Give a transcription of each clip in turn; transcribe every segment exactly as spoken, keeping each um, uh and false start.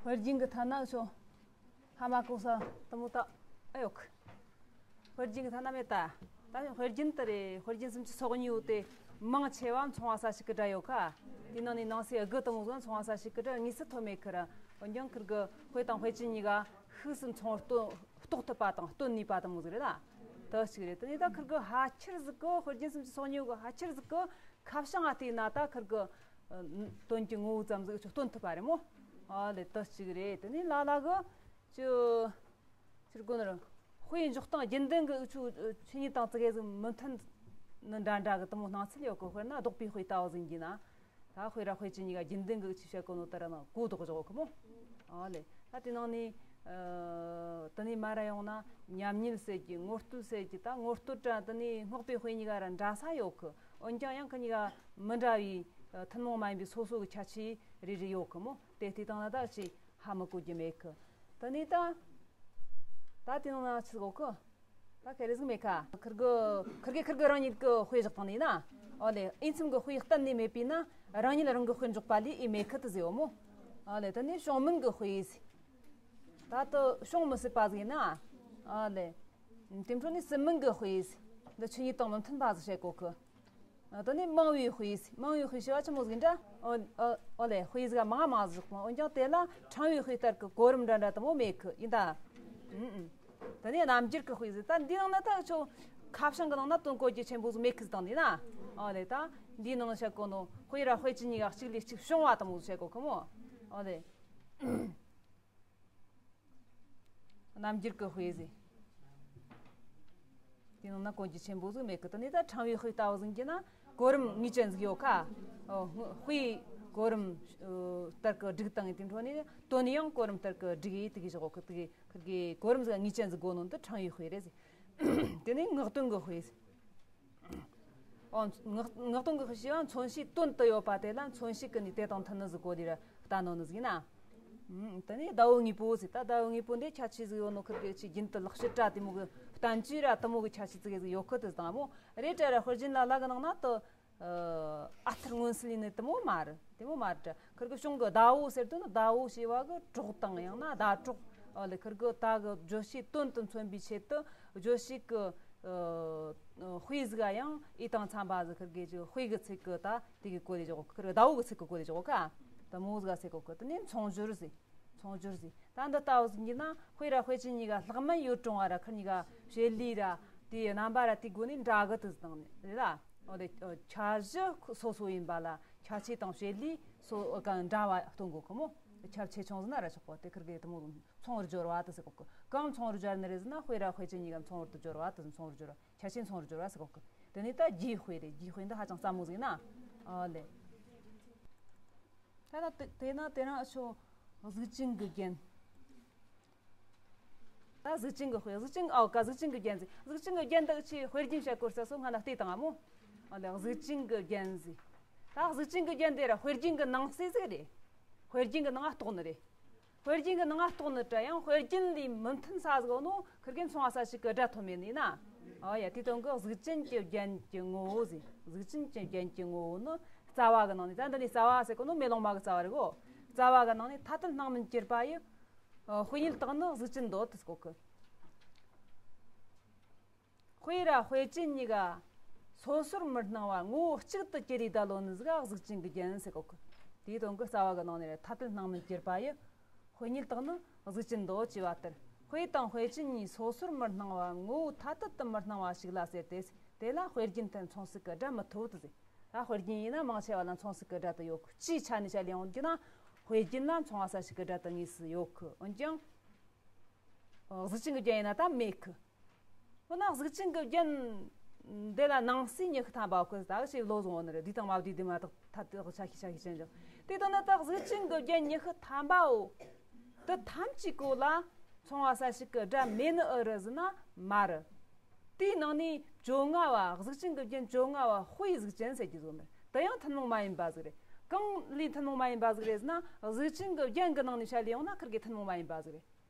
དཔེ་རྒྱུན་གྱི་ཐད་ན་ཆོ་ཧ་མ་གོ་ས་དུ་མོ་ད་ཨེ་ཡོད་གི། དཔེ་རྒྱུན་གྱི་ཐད་ན་མེད་ད། ད་དཔེ་རྒྱུན་དེ་རེད། དཔེ་རྒྱུན་སུམ་ཅུ་སོ་གཉིས་ཡོད་དེ། མང་ཆེ་བ་མཚུངས་པ་གསལ་བྱེད་ཀྱི་སྒྲ་ཡོད་ཀ། དེ་ནང་ནས་ནང་གསེས་དགུ་དུ་མོ་ཟིག་མཚུངས་པ་གསལ་བྱེད་ཀྱི་སྒྲ་དངོས་སུ་ཐོན་མེད་ཀི་ར། འོན་ཀྱང་ཁིར་གི་དཔེ་དང་དཔེ་ཅན་གཉིས་ཀ་ཤུགས་སུ་མཚུངས་པར་རྟོགས་ཐུབ་པ་དང་སྟོན་ནུས་པ་དུ་མོ་ཟིག་རེད་ད། དེ་གཅིག་རེད། དེ་ནས་ད་ཁིར་གི་ཕལ་ཆེར་ཟིག་གི་དཔེ་རྒྱུན་སུམ་ཅུ་སོ་གཉིས་ཡོད་གི་ཕལ་ཆེར་ཟིག་གི་ཁ་བྱང་ང་བལྟས་ན་ད་ཁིར་གི་དོན་གྱི་ངོ་བོ་ཙམ་ཟིག་ཆོ་སྟོན་ཐུབ་པ་རེད་མོ། ཨ་ལེ་དེ་གཅིག་རེད། དེ་ནས་ལ་ལ་གི་ཅི་ཕྱིར་གོ་ནར་དཔེ་འཇོག་སྟངས་རྒྱུན་ལྡན་གྱི་འུ་ཆོ་ཆོས་ཉིད་དང་ཙི་གེ་ཟིག་མི་མཐུན་ནི་འདྲ་འདྲ་གི་དུ་མོ་སྣང་ཚུལ་ཡོད་གི། དཔེར་ན་ལྡོག་པའི་དཔེ་ལྟ་བུ་ཟིག་ཡིན་གྱི་ན། ད་དཔེ་ར་དཔེ་ཅན་གཉིས་ཀ་རྒྱུན་ལྡན་གྱི་ཆོས་བཤད་གོ་ནོ་ལྟར་ན་གོ་ལྡོག་བཞག་གི་མོ། ཨ་ལེ་ད་དེ་ནང་ནས་དེ་ནས་མ་ར་ཡོང་ན་མཉམ་ཉིད་ཟེར་གྱི་ངོ་བསྟོད་ཟེར་གྱི་ད་ངོ་བསྟོད་དྲ་དེ་ནས་བསྔགས་པའི་དཔེ་གཉིས་ཀ་ར་འདྲ་ས་ཡོད་གི། འོན་ཀྱང་ཡང་ཁི་གཉིས་ཀ་མི་འདྲ་བའི་ཐུན་མོང་མ་ཡིན་པའི་སོ་སོ་གི་ཁྱད་ཆོས་རེ་རེ་ཡོད་གི་མོ། དེ་བལྟས་བཏང་ན་ད་ཅི་ཧ་མི་གོ་རྒྱུ་མེད་གི། དེ་ནས་ད་ད་དེ་ནང་ན་ཆི་གོ་གི། ད་ཁེ་རེ་ཟིག་མེད་ཁ། ཁིར་གི་ཁིར་གི་ཁིར་གི་རང་ཉིད་ཀྱི་དཔེ་བཞག་སྟངས་ནི་ན། ཨོ་ལེ་ཨིན་ཚིམ་གི་དཔེ་གཏན་ནས་མེད་པས་ན་རང་ཉིད་རང་གི་དཔེ་འཇོག་པ་ལས་ཨི་མེད་ཁི་དུ་ཟེར་བ་མོ། ཨོ་ལེ་དེ་ནས་བྱུང་མིན་གི་དཔེ་ཟེར། ད་དུ་བྱུང་མི་སྲིད་པ་ཟིག་ཡིན་ན། ཨོ་ལེ་དེ་འཕྲོ་ནས་སྲིད་མིན་གི་དཔེ་ཟེར། འདི་ཆོས་ཉིད་དང་མི་མཐུན་པ་ཟིག་བཤད་གོ་གི། ཨ་དེ་ནས་མང་བའི་དཔེ་ཟེར། མང་བའི་དཔེ་ཞེས་པ་ཆི་མོ་ཟིག་འདྲ། ཨོ་ཨོ་ཨོ་ལེ་དཔེ་ཟིག་མང་མང་ཟིག་མོ། འོན་ཀྱང་དེ་ལ་ཕྲེང་བའི་དཔེ་ལྟར་གྱི་གོ་རིམ་འདྲ་འདྲ་དུ་མོ་མེད་གི་ཡིན་ད། ཨུམ་ཨུམ། དེ་ནས་རྣམ་འགྱུར་གྱི་དཔེ་ཟེར། ད་འདིའི་ནང་ན་ད་ཆོ་ཁ་བྱང་གི་ནང་ན་དོན་གོ་རྒྱུ་ཆེན་པོ་ཟིག་མེད་གི་ཟིག་དང་འདི་ན། ཨོ་ལེ་ད་འདིའི་ནང་བཤད་གོ་ནོ་དཔེ་ར་དཔེ་ཅན་གཉིས་ཀ་གཅིག་ལས་གཅིག་བྱུང་བ་དུ་མོ་བཤད་གོ་གི་མོ། ཨོ་ལེ། རྣམ་འགྱུར་གྱི་དཔེ་ཟེར། དེ་ནང་ན་གོ་རྒྱུ་ཆེན་པོ་ཟིག་མེད་གི། དེ་ནས་ད་ཕྲེང་བའི་དཔེ་ལྟ་བུ་ཟིག་གྱི་ན་གོ་རིམ་ངེས་ཅན་ཟིག་ཡོད་ཁ། ཨོ་དཔེ་གོ་རིམ་ལྟར་གི་སྒྲིག་སྟངས་ཡིན། དེ་འཕྲོ་ནས་དོན་ཡང་གོ་རིམ་ལྟར་གི་སྒྲིག་ཡིན་དེ་གི་བཞག་གི། དེ་གི་ཁིར་གི་གོ་རིམ་ཟིག་ངེས་ཅན་ཟིག་དགོས་ནོ་འདི་ཕྲེང་བའི་དཔེ་རེད་ཟེར། དེ་ནས་ངག་དོན་གྱི་དཔེ་ཟེར། ཨོ་ངག་ངག་དོན་གྱི་དཔེ་ཞེས་པ་མཚོན་བྱའི་དོན་དུ་ཡོད་པ་དེ་ལ་མཚོན་བྱེད་ཀྱི་ནི་དེ་དང་མཐུན་ནི་ཟིག་གོ་དེ་ར་ལྟ་ནོ་ནི་ཟིག་ཡིན་ན། ཨུམ། དེ་ནས་ཟླ་བོ་དངོས་པོ་ཟེར། ད་ཟླ་བོ་དངོས་པོ་འདི་ཁྱད་ཆོས་ཟིག་ཡོད་ནོ་ཁིར་གི་ཆི་རྒྱུན་དུ་ལེགས་བཤད་སྒྲ་དེ་མོ་གི་བསྟན་བཅོས་ར་དུ་མོ་གི་ཁྱད་ཆོས་ཙི་གེ་ཟིག་ཡོད་ཁི་དེ་དང་མོ་རེད་དྲ་ར། དཔེ་རྒྱུན་ལ་ལ་གི་ནང་ན་དུ་ཨ་ཐུར་མངོན་གསལ་ཡིན་ནི་དུ་མོ་མ་རེད། དེ་མོ་མ་རེད་དྲ། ཁིར་གི་གཞུང་གི་ཟླ་བོ་ཟེར་དུས་ནི་ཟླ་བོ་ཞེས་པ་གི་གྲོགས་དང་ཡང་ན་ཟླ་གྲོགས། ཨ་ལེ་ཁིར་གི་ད་གི་བརྗོད་བྱའི་དོན་དུ་མཚོན་པའི་ཆེད་དུ་བརྗོད་བྱའི་གི་དཔེ་ཟིག་ག་ཡང་ཨི་དང་འཚམ་པ་ཟིག་ཁིར་གི་ཅིག་དཔེ་གི་ཚིག་གི་ད་དེ་གི་གོ་དེ་ཅོག་ཁིར་གི་ཟླ་བོ་གི་ཚིག་གི་གོ་དེ་ཅོག་ག་དུ་མོ་ཟིག་ག་ཟེར་གོ་གི། དེ་ནས་མཚུངས་སྦྱོར་ཟེར། མཚུངས་སྦྱོར་ཟེར། ད་འདི་ལྟ་བུ་ཟིག་ཡིན་ན་དཔེ་ར་དཔེ་ཅན་གཉིས་ཀ་ལྷག་མིན་ཡོད་རུང་བ་ར་ཁིར་གཉིས་ཀ་བྱེད་ལས་ར་དེའི་རྣམ་པ་ར་དེའི་སྒོ་ནས་འདྲ་གི་དུ་དང་རེད་ལ། འོ་དེ་ཁྱད་གཞི་སོ་སོ་ཡིན་པ་ལ་ཁྱད་ཆོས་དང་བྱེད་ལས་སོ་ག་འདྲ་བ་སྟོན་གོ་གི་མོ། ཁྱད་ཆེ་ཆུང་ཟིན་ན་ར་ཆོག་གོ། དེ་ཁིར་གི་དུ་མོ་མཚུངས་པར་སྦྱོར་བ་དུ་ཟེར་གོ་གི། གང་མཚུངས་པར་སྦྱར་ནི་རེད་ཟེར་ན་དཔེ་ར་དཔེ་ཅན་གཉིས་ཀ་མཚུངས་པར་དུ་སྦྱོར་བ་དུ་མཚུངས་པར་སྦྱོར་བ། ཁྱད་ཆོས་མཚུངས་པར་སྦྱོར་བ་ཟེར་གོ་གི། དེ་ནས་ད་རྒྱུའི་དཔེ་རེད། རྒྱུའི་དཔེ་འདི་ཧ་ཅང་སླ་མོ་ཟིག་ཡིན་ན། ཨ་ལེ། ད་ད་དེ་དེ་ན་དེ་རང་ཨ་ཆོ་གཟུགས་ཅན་གྱི་རྒྱན། ད་གཟུགས་ཅན་གྱི་དཔེ། གཟུགས་ཅན། ཨའོ་ཀ་གཟུགས་ཅན་གྱི་རྒྱན་ཟེར། གཟུགས་ཅན་གྱི་རྒྱན་དག་ཆེ་དཔེ་རྒྱན་བཤད་སྐོར་ས་སོ་སྔ་ན་བལྟས་དང་ཨ་མོ། ཨ་ལེ་གཟུགས་ཅན་གྱི་རྒྱན་ཟེར། ད་གཟུགས་ཅན་གྱི་རྒྱན་དེ་ར་དཔེ་རྒྱན་གྱི་ནང་གསེས་ཟིག་རེད། དཔེ་རྒྱན་གྱི་ནང་ང་གཏོགས་ནི་རེད། དཔེ་རྒྱན་གྱི་ནང་ང་གཏོགས་ནི་དྲ་ཡང་དཔེ་རྒྱན་ལས་མི་མཐུན་ས་ཟིག་ནོ་ཁིར་གི་མཚུངས་པ་གསལ་བྱེད་ཀྱི་སྒྲ་ཐོན་མེད་ནི་ན། ཨ་ཡ་དེ་དོན་གི་གཟུགས་ཅན་གྱི་རྒྱན་གྱི་ངོ་བོ་ཟེར། གཟུགས་ཅན་གྱི་རྒྱན་གྱི་ངོ་བོ་ནི་རྩ་བ་གི་ནང་ནས། ད་འདི་ནས་རྩ་བ་ཟེར་གོ་ནོ་མེ་ལོང་མ་གི་རྩ་བ་རེད་གོ། རྩ་བ་གི་ནང་ནས་ཐ་དད་སྣང་མིན་གྱུར་པ་ཡི། ཨ་དཔེ་ཉིད་དག་ནི་གཟུགས་ཅན་འདོད་དུ་གོ་གི། དཔེ་ར་དཔེ་ཅན་གཉིས་ཀ་སོ་སོར་མི་སྣང་བ་ངོ་བོ་གཅིག་ཏུ་གྱུར་རེ་བསྡད་ལོ་ནི་ཟིག་ག་གཟུགས་ཅན་གྱི་རྒྱན་ཟེར་གོ་གི། དེའི་དོན་གི་རྩ་བ་གི་ནང་ནས་ར་ཐ་དད་སྣང་མིན་གྱུར་པ་ཡི། དཔེ་ཉིད་དག་ནི་གཟུགས་ཅན་འདོད་ཅེས་པ་ལྟར། དཔེ་དང་དཔེ་ཅན་གཉིས་སོ་སོར་མི་སྣང་བ་ངོ་བོ་ཐ་དད་དུ་མི་སྣང་བ་ཞིག་ལ་ཟེར་ཏེ། དེ་ལ་དཔེ་རྒྱན་ལྟར་མཚུངས་གསལ་གྱི་སྒྲ་མི་ཐོབ་ཏུ་ཟེར། ད་དཔེ་རྒྱན་ཡིན་ན་མང་ཆེ་བ་ལ་མཚུངས་གསལ་གྱི་སྒྲ་དེ་ཡོད་གི། སྤྱིའི་ཆ་ནས་བཤད་ལེ་ཡོང་རྒྱུ་ན་དཔེ་རྒྱན་ལ་མཚུངས་པ་གསལ་བྱེད་ཀྱི་སྒྲ་དེ་དངོས་སུ་ཡོད་གི། འོན་ཀྱང་གཟུགས་ཅན་གྱི་རྒྱན་ཡིན་ན་ད་མེད་གི། འོ་ན་གཟུགས་ཅན་གྱི་རྒྱན་འདི་ལ་ནང་གསེས་ཉི་ཤུ་ཐམ་པ་ཡོད་གི། ད་ཞེས་ལོ་བཟུང་བ་ནི་རེད། འདི་དང་མ་བསྡུས་འདི་མ་གཏོགས་ཐ་དད་ཆ་ཤས་ཆ་ཤས་ཅན་ཅང་། དེ་དང་ན་ད་གཟུགས་ཅན་གྱི་རྒྱན་ཉི་ཤུ་ཐམ་པའོ། དེ་ཐམས་ཅད་གོ་ལ་མཚུངས་པ་གསལ་བྱེད་ཀྱི་སྒྲ་མེད་ནི་ཨེ་རེད་ཟེར་ན་མ་རེད། དེའི་ནང་ནས་བཅོ་ལྔ་བ། གཟུགས་ཅན་གྱི་རྒྱན་བཅོ་ལྔ་བ་དཔེའི་གཟུགས་ཅན་ཟེར་གྱི་ཟེར་གོ་ནི། དེ་ཡང་ཐུན་མོང་མ་ཡིན་པ་ཟིག་རེད། གང་ལས་ཐུན་མོང་མ་ཡིན་པ་ཟིག་རེད་ཟེར་ན་གཟུགས་ཅན་གྱི་རྒྱན་གྱི་ནང་ནས་བཤད་ལེ་ཡོང་ན་ཁིར་གི་ཐུན་མོང་མ་ཡིན་པ་ཟིག་རེད།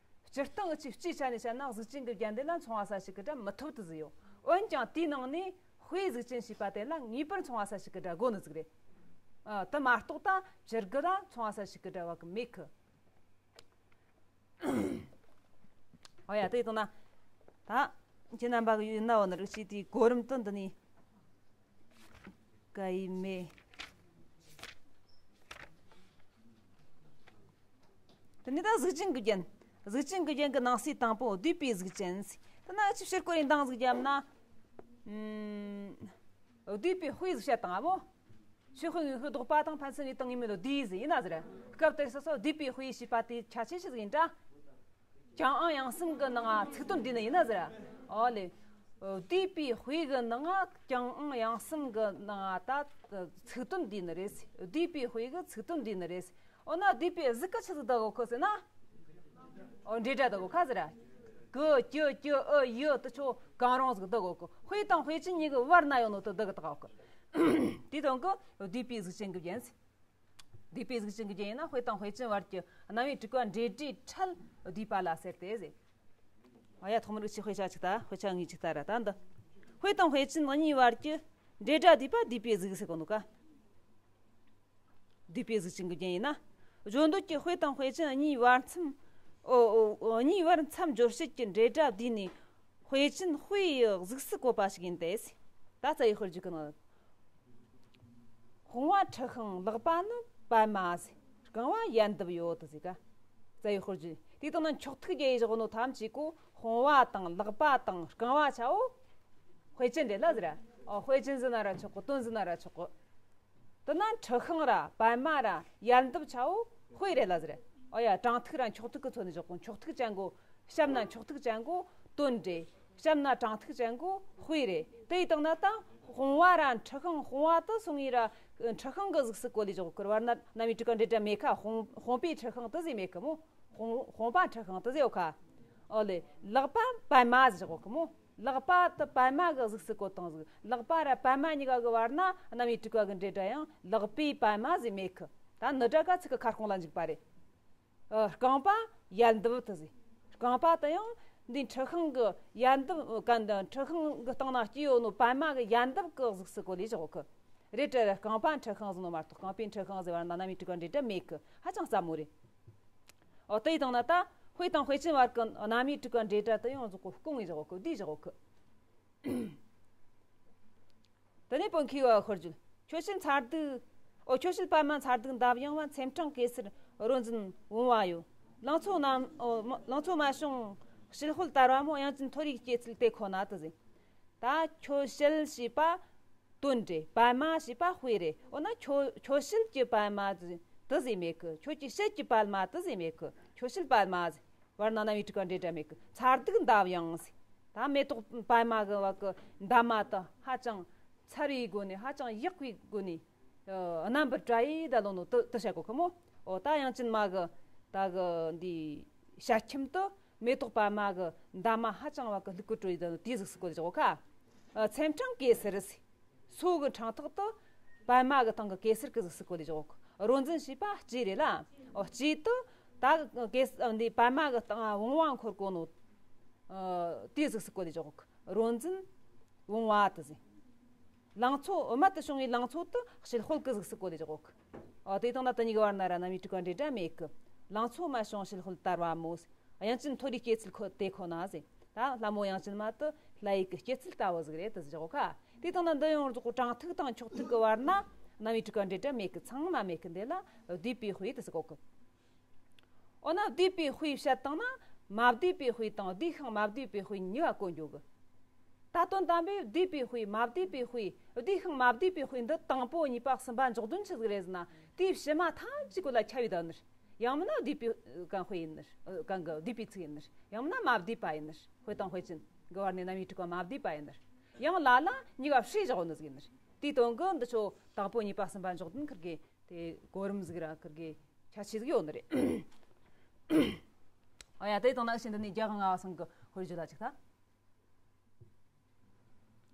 སྤྱིར་བཏང་འུ་ཆོས་སྤྱིའི་ཆ་ནས་བཤད་ན་གཟུགས་ཅན་གྱི་རྒྱན་དེ་ལ་མཚུངས་པ་གསལ་བྱེད་ཀྱི་སྒྲ་མི་ཐོབ་ཏུ་ཟིག་ཡོད། འོན་ཀྱང་དེའི་ནང་ནས་དཔེའི་གཟུགས་ཅན་ཞེས་པ་དེ་ལ་ངེས་པར་མཚུངས་པ་གསལ་བྱེད་ཀྱི་སྒྲ་དགོས་ནི་ཟིག་རེད། ཨ། དེ་མ་གཏོགས་ད་སྤྱིར་གི་ལ་མཚུངས་པ་གསལ་བྱེད་ཀྱི་སྒྲ་བ་གི་མེད་གི། ཨོ་ཡ་དེ་ཡིན་ན་ད་ཁྱེད་རྣམ་པ་གི་ཡུལ་ན་འོ་ན་རིགས་ཤིག་དེའི་གོ་རིམ་དུ་འདི་ནི་ག་ཡི་མེ། དེ་ནས་ད་གཟུགས་ཅན་གྱི་རྒྱན། གཟུགས་ཅན་གྱི་རྒྱན་གྱི་ནང་གསེས་དང་པོ་བསྡུས་པའི་གཟུགས་ཅན། དེ་ན་ཅི་ཕྱིར་སྐོར་ཡིན་དང་གཟུགས་རྒྱབ་ན། ཨུམ། བསྡུས་པའི་དཔེ་ཟིག་བཤད་དང་ཨ་མོ། ཆོས་དཔེ་དངོས་དཔེ་ལྡོག་པ་དང་ཕན་ཚུན་ལས་དང་ངེས་མེད་ལ་བསྡུས་ཟིག་ཡིན་ན་ཟེར། སྐབས་དེར་སོ་སོ་བསྡུས་པའི་དཔེ་ཞེས་པ་དེ་ཆ་ཆེ་ཆེ་ཟིག་ཡིན་དྲ། ཀྱང་ཨང་ཡང་གསུམ་གྱི་ནང་ང་ཚིག་དོན་བསྡུས་ནི་ཡིན་ན་ཟེར། ཨོ་ལེ། བསྡུས་པའི་དཔེ་གི་ནང་ང་ཀྱང་ཨང་ཡང་གསུམ་གྱི་ནང་ང་ད་ཚིག་དོན་བསྡུས་ནི་རེད། བསྡུས་པའི་དཔེ་གི་ཚིག་དོན་བསྡུས་ནི་རེད། འོ་ན་བསྡུས་པའི་གཟུགས་ཀ་ཆི་ཟིག་བསྡུ་དགོས་གི་ཟེར་ན། འོ་འབྲེལ་སྒྲ་བསྡུ་དགོས་ཁ་ཟེར། གི་གྱི་གྱི་ཨུ་ཡི་དེ་ཆོ་གང་རུང་ཟིག་བསྡུ་དགོས་གི། དཔེ་དང་དཔེ་ཅན་གཉིས་ཀྱི་བར་ན་ཡོད་ནོ་དེ་བསྡུ་གི་བཏགས་གི། དེ་དང་གི་བསྡུས་པའི་གཟུགས་ཅན་གྱི་རྒྱན་ཟེར། བསྡུས་པའི་གཟུགས་ཅན་གྱི་རྒྱན་ཡིན་ན་དཔེ་དང་དཔེ་ཅན་བར་གྱི་རྣམ་དབྱེ་དྲུག་པ་འབྲེལ་སྒྲའི་ཕྲད་བསྡུས་པ་ལ་ཟེར་ཏེ་ཟེར། ཨ་ཡ་ཐོག་མར་ཅིག་དཔེ་ཆ་ཅིག་ལྟ། དཔེ་ཆ་ངོས་ཅིག་ལྟ་ར་ད་འདི། དཔེ་དང་དཔེ་ཅན་གཉིས་བར་གྱི་འབྲེལ་སྒྲ་བསྡུས་པ་བསྡུས་པའི་གཟུགས་ཟེར་གོ་ནོ་ཀ། བསྡུས་པའི་གཟུགས་ཅན་གྱི་རྒྱན་ཡིན་ན། གཞོན་འདོད་ཀྱི་དཔེ་དང་དཔེ་ཅན་གཉིས་བར་མཚམས། ཨོ་ཨོ་ཨོ་གཉིས་བར་མཚམས་སྦྱོར་བྱེད་ཀྱི་འབྲེལ་སྒྲ་བསྡུས་ནས། དཔེ་ཅན་དཔེ་ཡི་གཟུགས་སུ་བཀོད་པ་ཞིག་ཡིན་ཏེ། ད་རྩ་བའི་དཔེར་བརྗོད་ཀྱི་ནང་། དཔུང་བ་འཁྲི་ཤིང་ལག་པ་ནི་པདྨ་ཟེར། རྐང་བ་ཡལ་འདབ་ཡོད་དུ་ཟེར་ཀ། རྩ་བའི་དཔེར་བརྗོད་དེ་དང་ན་འཁྱོག་ཐིག་རྒྱག་ཡས་བཞག་ནོ་ཐམས་ཅད་ཀོ་དཔུང་བ་དང་ལག་པ་དང་རྐང་བ་ཆའོ། དཔེ་ཅན་རེད་ལ་ཟེར། ཨོ་དཔེ་ཅན་ཟེར་ན་ར་ཆོག་གོ། དོན་ཟེར་ན་ར་ཆོག་གོ། དེ་ན་འཁྲི་ཤིང་ར་པདྨ་ར་ཡལ་འདབ་ཆའོ་དཔེ་རེད་ལ་ཟེར། ཨོ་ཡ་དྲང་ཐིག་ར་འཁྱོག་ཐིག་གི་ཚོ་ནས་བཞག་གོ། འཁྱོག་ཐིག་ཅན་གོ། གཤམ་ན་འཁྱོག་ཐིག་ཅན་གོ་དོན་རེད། གཤམ་ན་དྲང་ཐིག་ཅན་གོ་དཔེ་རེད། དེ་ཡི་སྟེང་ན་ད་དཔུང་བ་ར་འཁྲི་ཤིང་། དཔུང་བ་དེ་སོང་ངེ་ར་འཁྲི་ཤིང་གི་གཟུགས་སུ་བཀོད་ལས་བཞག་གོ། བར་ན་རྣམ་དབྱེ་དྲུག་ག་འབྲེལ་སྒྲ་མེད་ཁ། དཔུང་དཔུང་པའི་འཁྲི་ཤིང་དེ་ཟིག་མེད་གི་མོ། དཔུང་དཔུང་པ་འཁྲི་ཤིང་དེ་ཟིག་ཡོད་ཁ། ཨོ་ལེ། ལག་པ་པདྨ་ཟེར་གོ་གི་མོ། ལག་པ་དེ་པདྨ་གི་གཟུགས་སུ་བཀོད་བཏང་ཟིག། ལག་པ་ར་པདྨ་གཉིས་ཀ་གི་བར་ན་རྣམ་དབྱེ་དྲུག་པ་གི་འབྲེལ་སྒྲ་ཡང་ལག་པའི་པདྨ་ཟེར་མེད་གི། ད་ནི་སྒྲ་ག་ཚིག་གི་ཁ་སྐོང་ལ་འཇུག་པ་རེད། ཨ། རྐང་པ་ཡལ་འདབ་དེ་ཟེར། རྐང་པ་དེ་ཡང་འདི་འཁྲི་ཤིང་གི་ཡལ་འདབ་གན་དུ་འཁྲི་ཤིང་གི་སྟེང་ན་སྐྱེས་ཡོད་ནོ་པདྨ་གི་ཡལ་འདབ་གི་གཟུགས་སུ་བཀོད་ལས་བཞག་གི། རེད་དྲ་རྐང་པ་འཁྲི་ཤིང་ཟེར་ནོ་མ་གཏོགས་རྐང་པའི་འཁྲི་ཤིང་ཟེར་བ་ན་རྣམ་དབྱེ་དྲུག་པ་འབྲེལ་སྒྲ་མེད་གི། ཧ་ཅང་སླ་མོ་རེད། ཨོ་དེ་ཡི་སྟེང་ན་ད་དཔེ་དང་དཔེ་ཅན་བར་གྱི་རྣམ་དབྱེ་དྲུག་པ་འབྲེལ་སྒྲ་དེ་ཡང་རྫོགས་གོ་སྐོང་ངེ་བཞག་གི། བསྡུས་བཞག་གི། དེ་ནས་བོད་མཁས་པ་ཤོར་རྒྱུད། ཁྱོད་བཤད་མཚར་སྡུག། ཨོ་ཁྱོད་བཤད་པདྨ་མཚར་སྡུག་འདབ་ཡངས་པ། ཚེམས་འཕྲེང་གེ་སར་རོ་འཛིན་བུང་བ་ཡོད། ལང་ཚོ་ནམ་ཨོ་ལང་ཚོ་མ་བྱུང་བྱིལ་ཧོལ་དར་བ་མོ། དབྱངས་ཅན་མཐོ་རིས་སྐྱེད་ཚལ་དེ་ཁོ་ན་དུ་ཟེར། ད་ཁྱོད་བཤད་ཞེས་པ་དོན་རེད། པདྨ་ཞེས་པ་དཔེ་རེད། འོ་ན་ཁྱོད་ཁྱོད་བཤད་ཀྱི་པདྨ་དུ་ཟེར་མེད་གི། ཁྱོད་ཀྱི་བཤད་ཀྱི་པདྨ་དུ་ཟེར་མེད་གི། ཁྱོད་བཤད་པདྨ་ཟེར། བར་ན་རྣམ་དབྱེ་དྲུག་པ་འབྲེལ་སྒྲ་མེད་གི། མཚར་སྡུག་འདབ་ཡངས་ཟེར། ད་མེ་ཏོག་པདྨ་གི་བ་གི་འདབ་མ་དེ་ཧ་ཅང་མཚར་བའི་སྒོ་ནས། ཧ་ཅང་ཡག་པའི་སྒོ་ནས། ཨ། རྣམ་པར་བཀྲ་ཡི་ད་ལོ་ནོ་དེ་དེ་བཤད་གོ་གི་མོ། ཨོ་ད་དབྱངས་ཅན་མ་གི་ད་གི་འདི་ཞལ་ཁྱིམ་དེ་མེ་ཏོག་པདྨ་གི་འདབ་མ་ཧ་ཅང་བ་གི་ལུག་གི་བཀྲོལ་ཡི་ད་ལོ་དེའི་གཟུགས་སུ་བཀོད་ལས་བཞག་གོ་ཁ། ཨ། ཚེམས་འཕྲེང་གེ་སར་ཟེར། སོ་གི་འཕྲེང་ཐག་དེ་པདྨ་གི་སྟེང་གི་གེ་སར་གི་གཟུགས་སུ་བཀོད་ལས་བཞག་གོ། རོ་འཛིན་ཞེས་པ་ལྕེ་རེད་ལ། ཨོ་ལྕེ་དེ་ད་གེ་འདི་པདྨ་གི་སྟེང་བུང་བ་འཁོར་གོ་ནོ། ཨ། དེའི་གཟུགས་སུ་བཀོད་ལས་བཞག་གོ། རོ་འཛིན་བུང་བ་དུ་ཟེར། ལང་ཚོ་རྨད་དུ་བྱུང་བའི་ལང་ཚོ་དེ་བྱིལ་ཧོལ་གི་གཟུགས་སུ་བཀོད་ལས་བཞག་གོ། ཨོ་དེ་དང་ན་དེ་གཉིས་ཀྱི་བར་ན་ར་རྣམ་དབྱེ་དྲུག་པ་འབྲེལ་སྒྲ་མེད་གི། ལང་ཚོ་མ་བྱུང་བྱིལ་ཧོལ་དར་བ་མོ་ཟེར། དབྱངས་ཅན་མཐོ་རིས་སྐྱེད་ཚལ་ཁོ་དེ་ཁོ་ན་ཟེར། ད་ལྷ་མོ་དབྱངས་ཅན་མ་དེ་ལྷ་ཡུལ་གི་སྐྱེད་ཚལ་ལྟ་བུ་ཟིག་རེད་དུ་ཟེར་གོ་ཁ། དེ་དང་ན་འདི་ཡང་རྫོགས་གོ། དྲང་ཐིག་དང་འཁྱོག་ཐིག་གི་བར་ན་རྣམ་དབྱེ་དྲུག་པ་འབྲེལ་སྒྲ་མེད་གི། ཚང་མ་མེད་གི། འདི་ལ་བསྡུས་པའི་དཔེ་དུ་ཟེར་གོ་གི། འོ་ན་བསྡུས་པའི་དཔེ་བཤད་བཏང་ན། མ་བསྡུས་པའི་དཔེ་དང་བསྡུས་ཤིང་མ་བསྡུས་པའི་དཔེ་གཉིས་ཀ་བཀོད་འཇོག་གི། ད་དོན་དམ་པའི་བསྡུས་པའི་དཔེ། མ་བསྡུས་པའི་དཔེ། བསྡུས་ཤིང་མ་བསྡུས་པའི་དཔེ་འདི་དང་པོ་གཉིས་པ་གསུམ་པ་འཇོག་དོན་ཆི་ཟིག་རེད་ཟེར་ན། དེའི་ཕྱི་མ་ཐམས་ཅད་ཀོ་ལ་ཁྱབ་ཡི་ད་ནི། ཡང་མིན་ན་བསྡུས་པའི་གང་དཔེ་ཡིན་ནི། གང་གི་བསྡུས་པའི་ཚིག་ཡིན་ནི། ཡང་མིན་ན་མ་བསྡུས་པ་ཡིན་ནི། དཔེ་དང་དཔེ་ཅན་གི་བར་ནས་རྣམ་དབྱེ་དྲུག་པ་མ་བསྡུས་པ་ཡིན་ནི། ཡང་ལ་ལ་གཉིས་ཀ་བསྲེས་བཞག་ནི་ཟིག་ཡིན་ནི། དེའི་དོན་གི་འདི་ཆོ་དང་པོ་གཉིས་པ་གསུམ་པ་འཇོག་དོན་ཁིར་གི། དེ་གོ་རིམ་ཟིག་ར་ཁིར་གི་ཁྱད་ཆོས་ཟིག་ཡོད་ནི་རེད། ཨ་ཡ་དེ་དང་ན་ཤིན་ཏུ་ནས་རྒྱ་གར་ང་བ་སང་གི་དཔེར་བརྗོད་ལ་ཅིག་ད།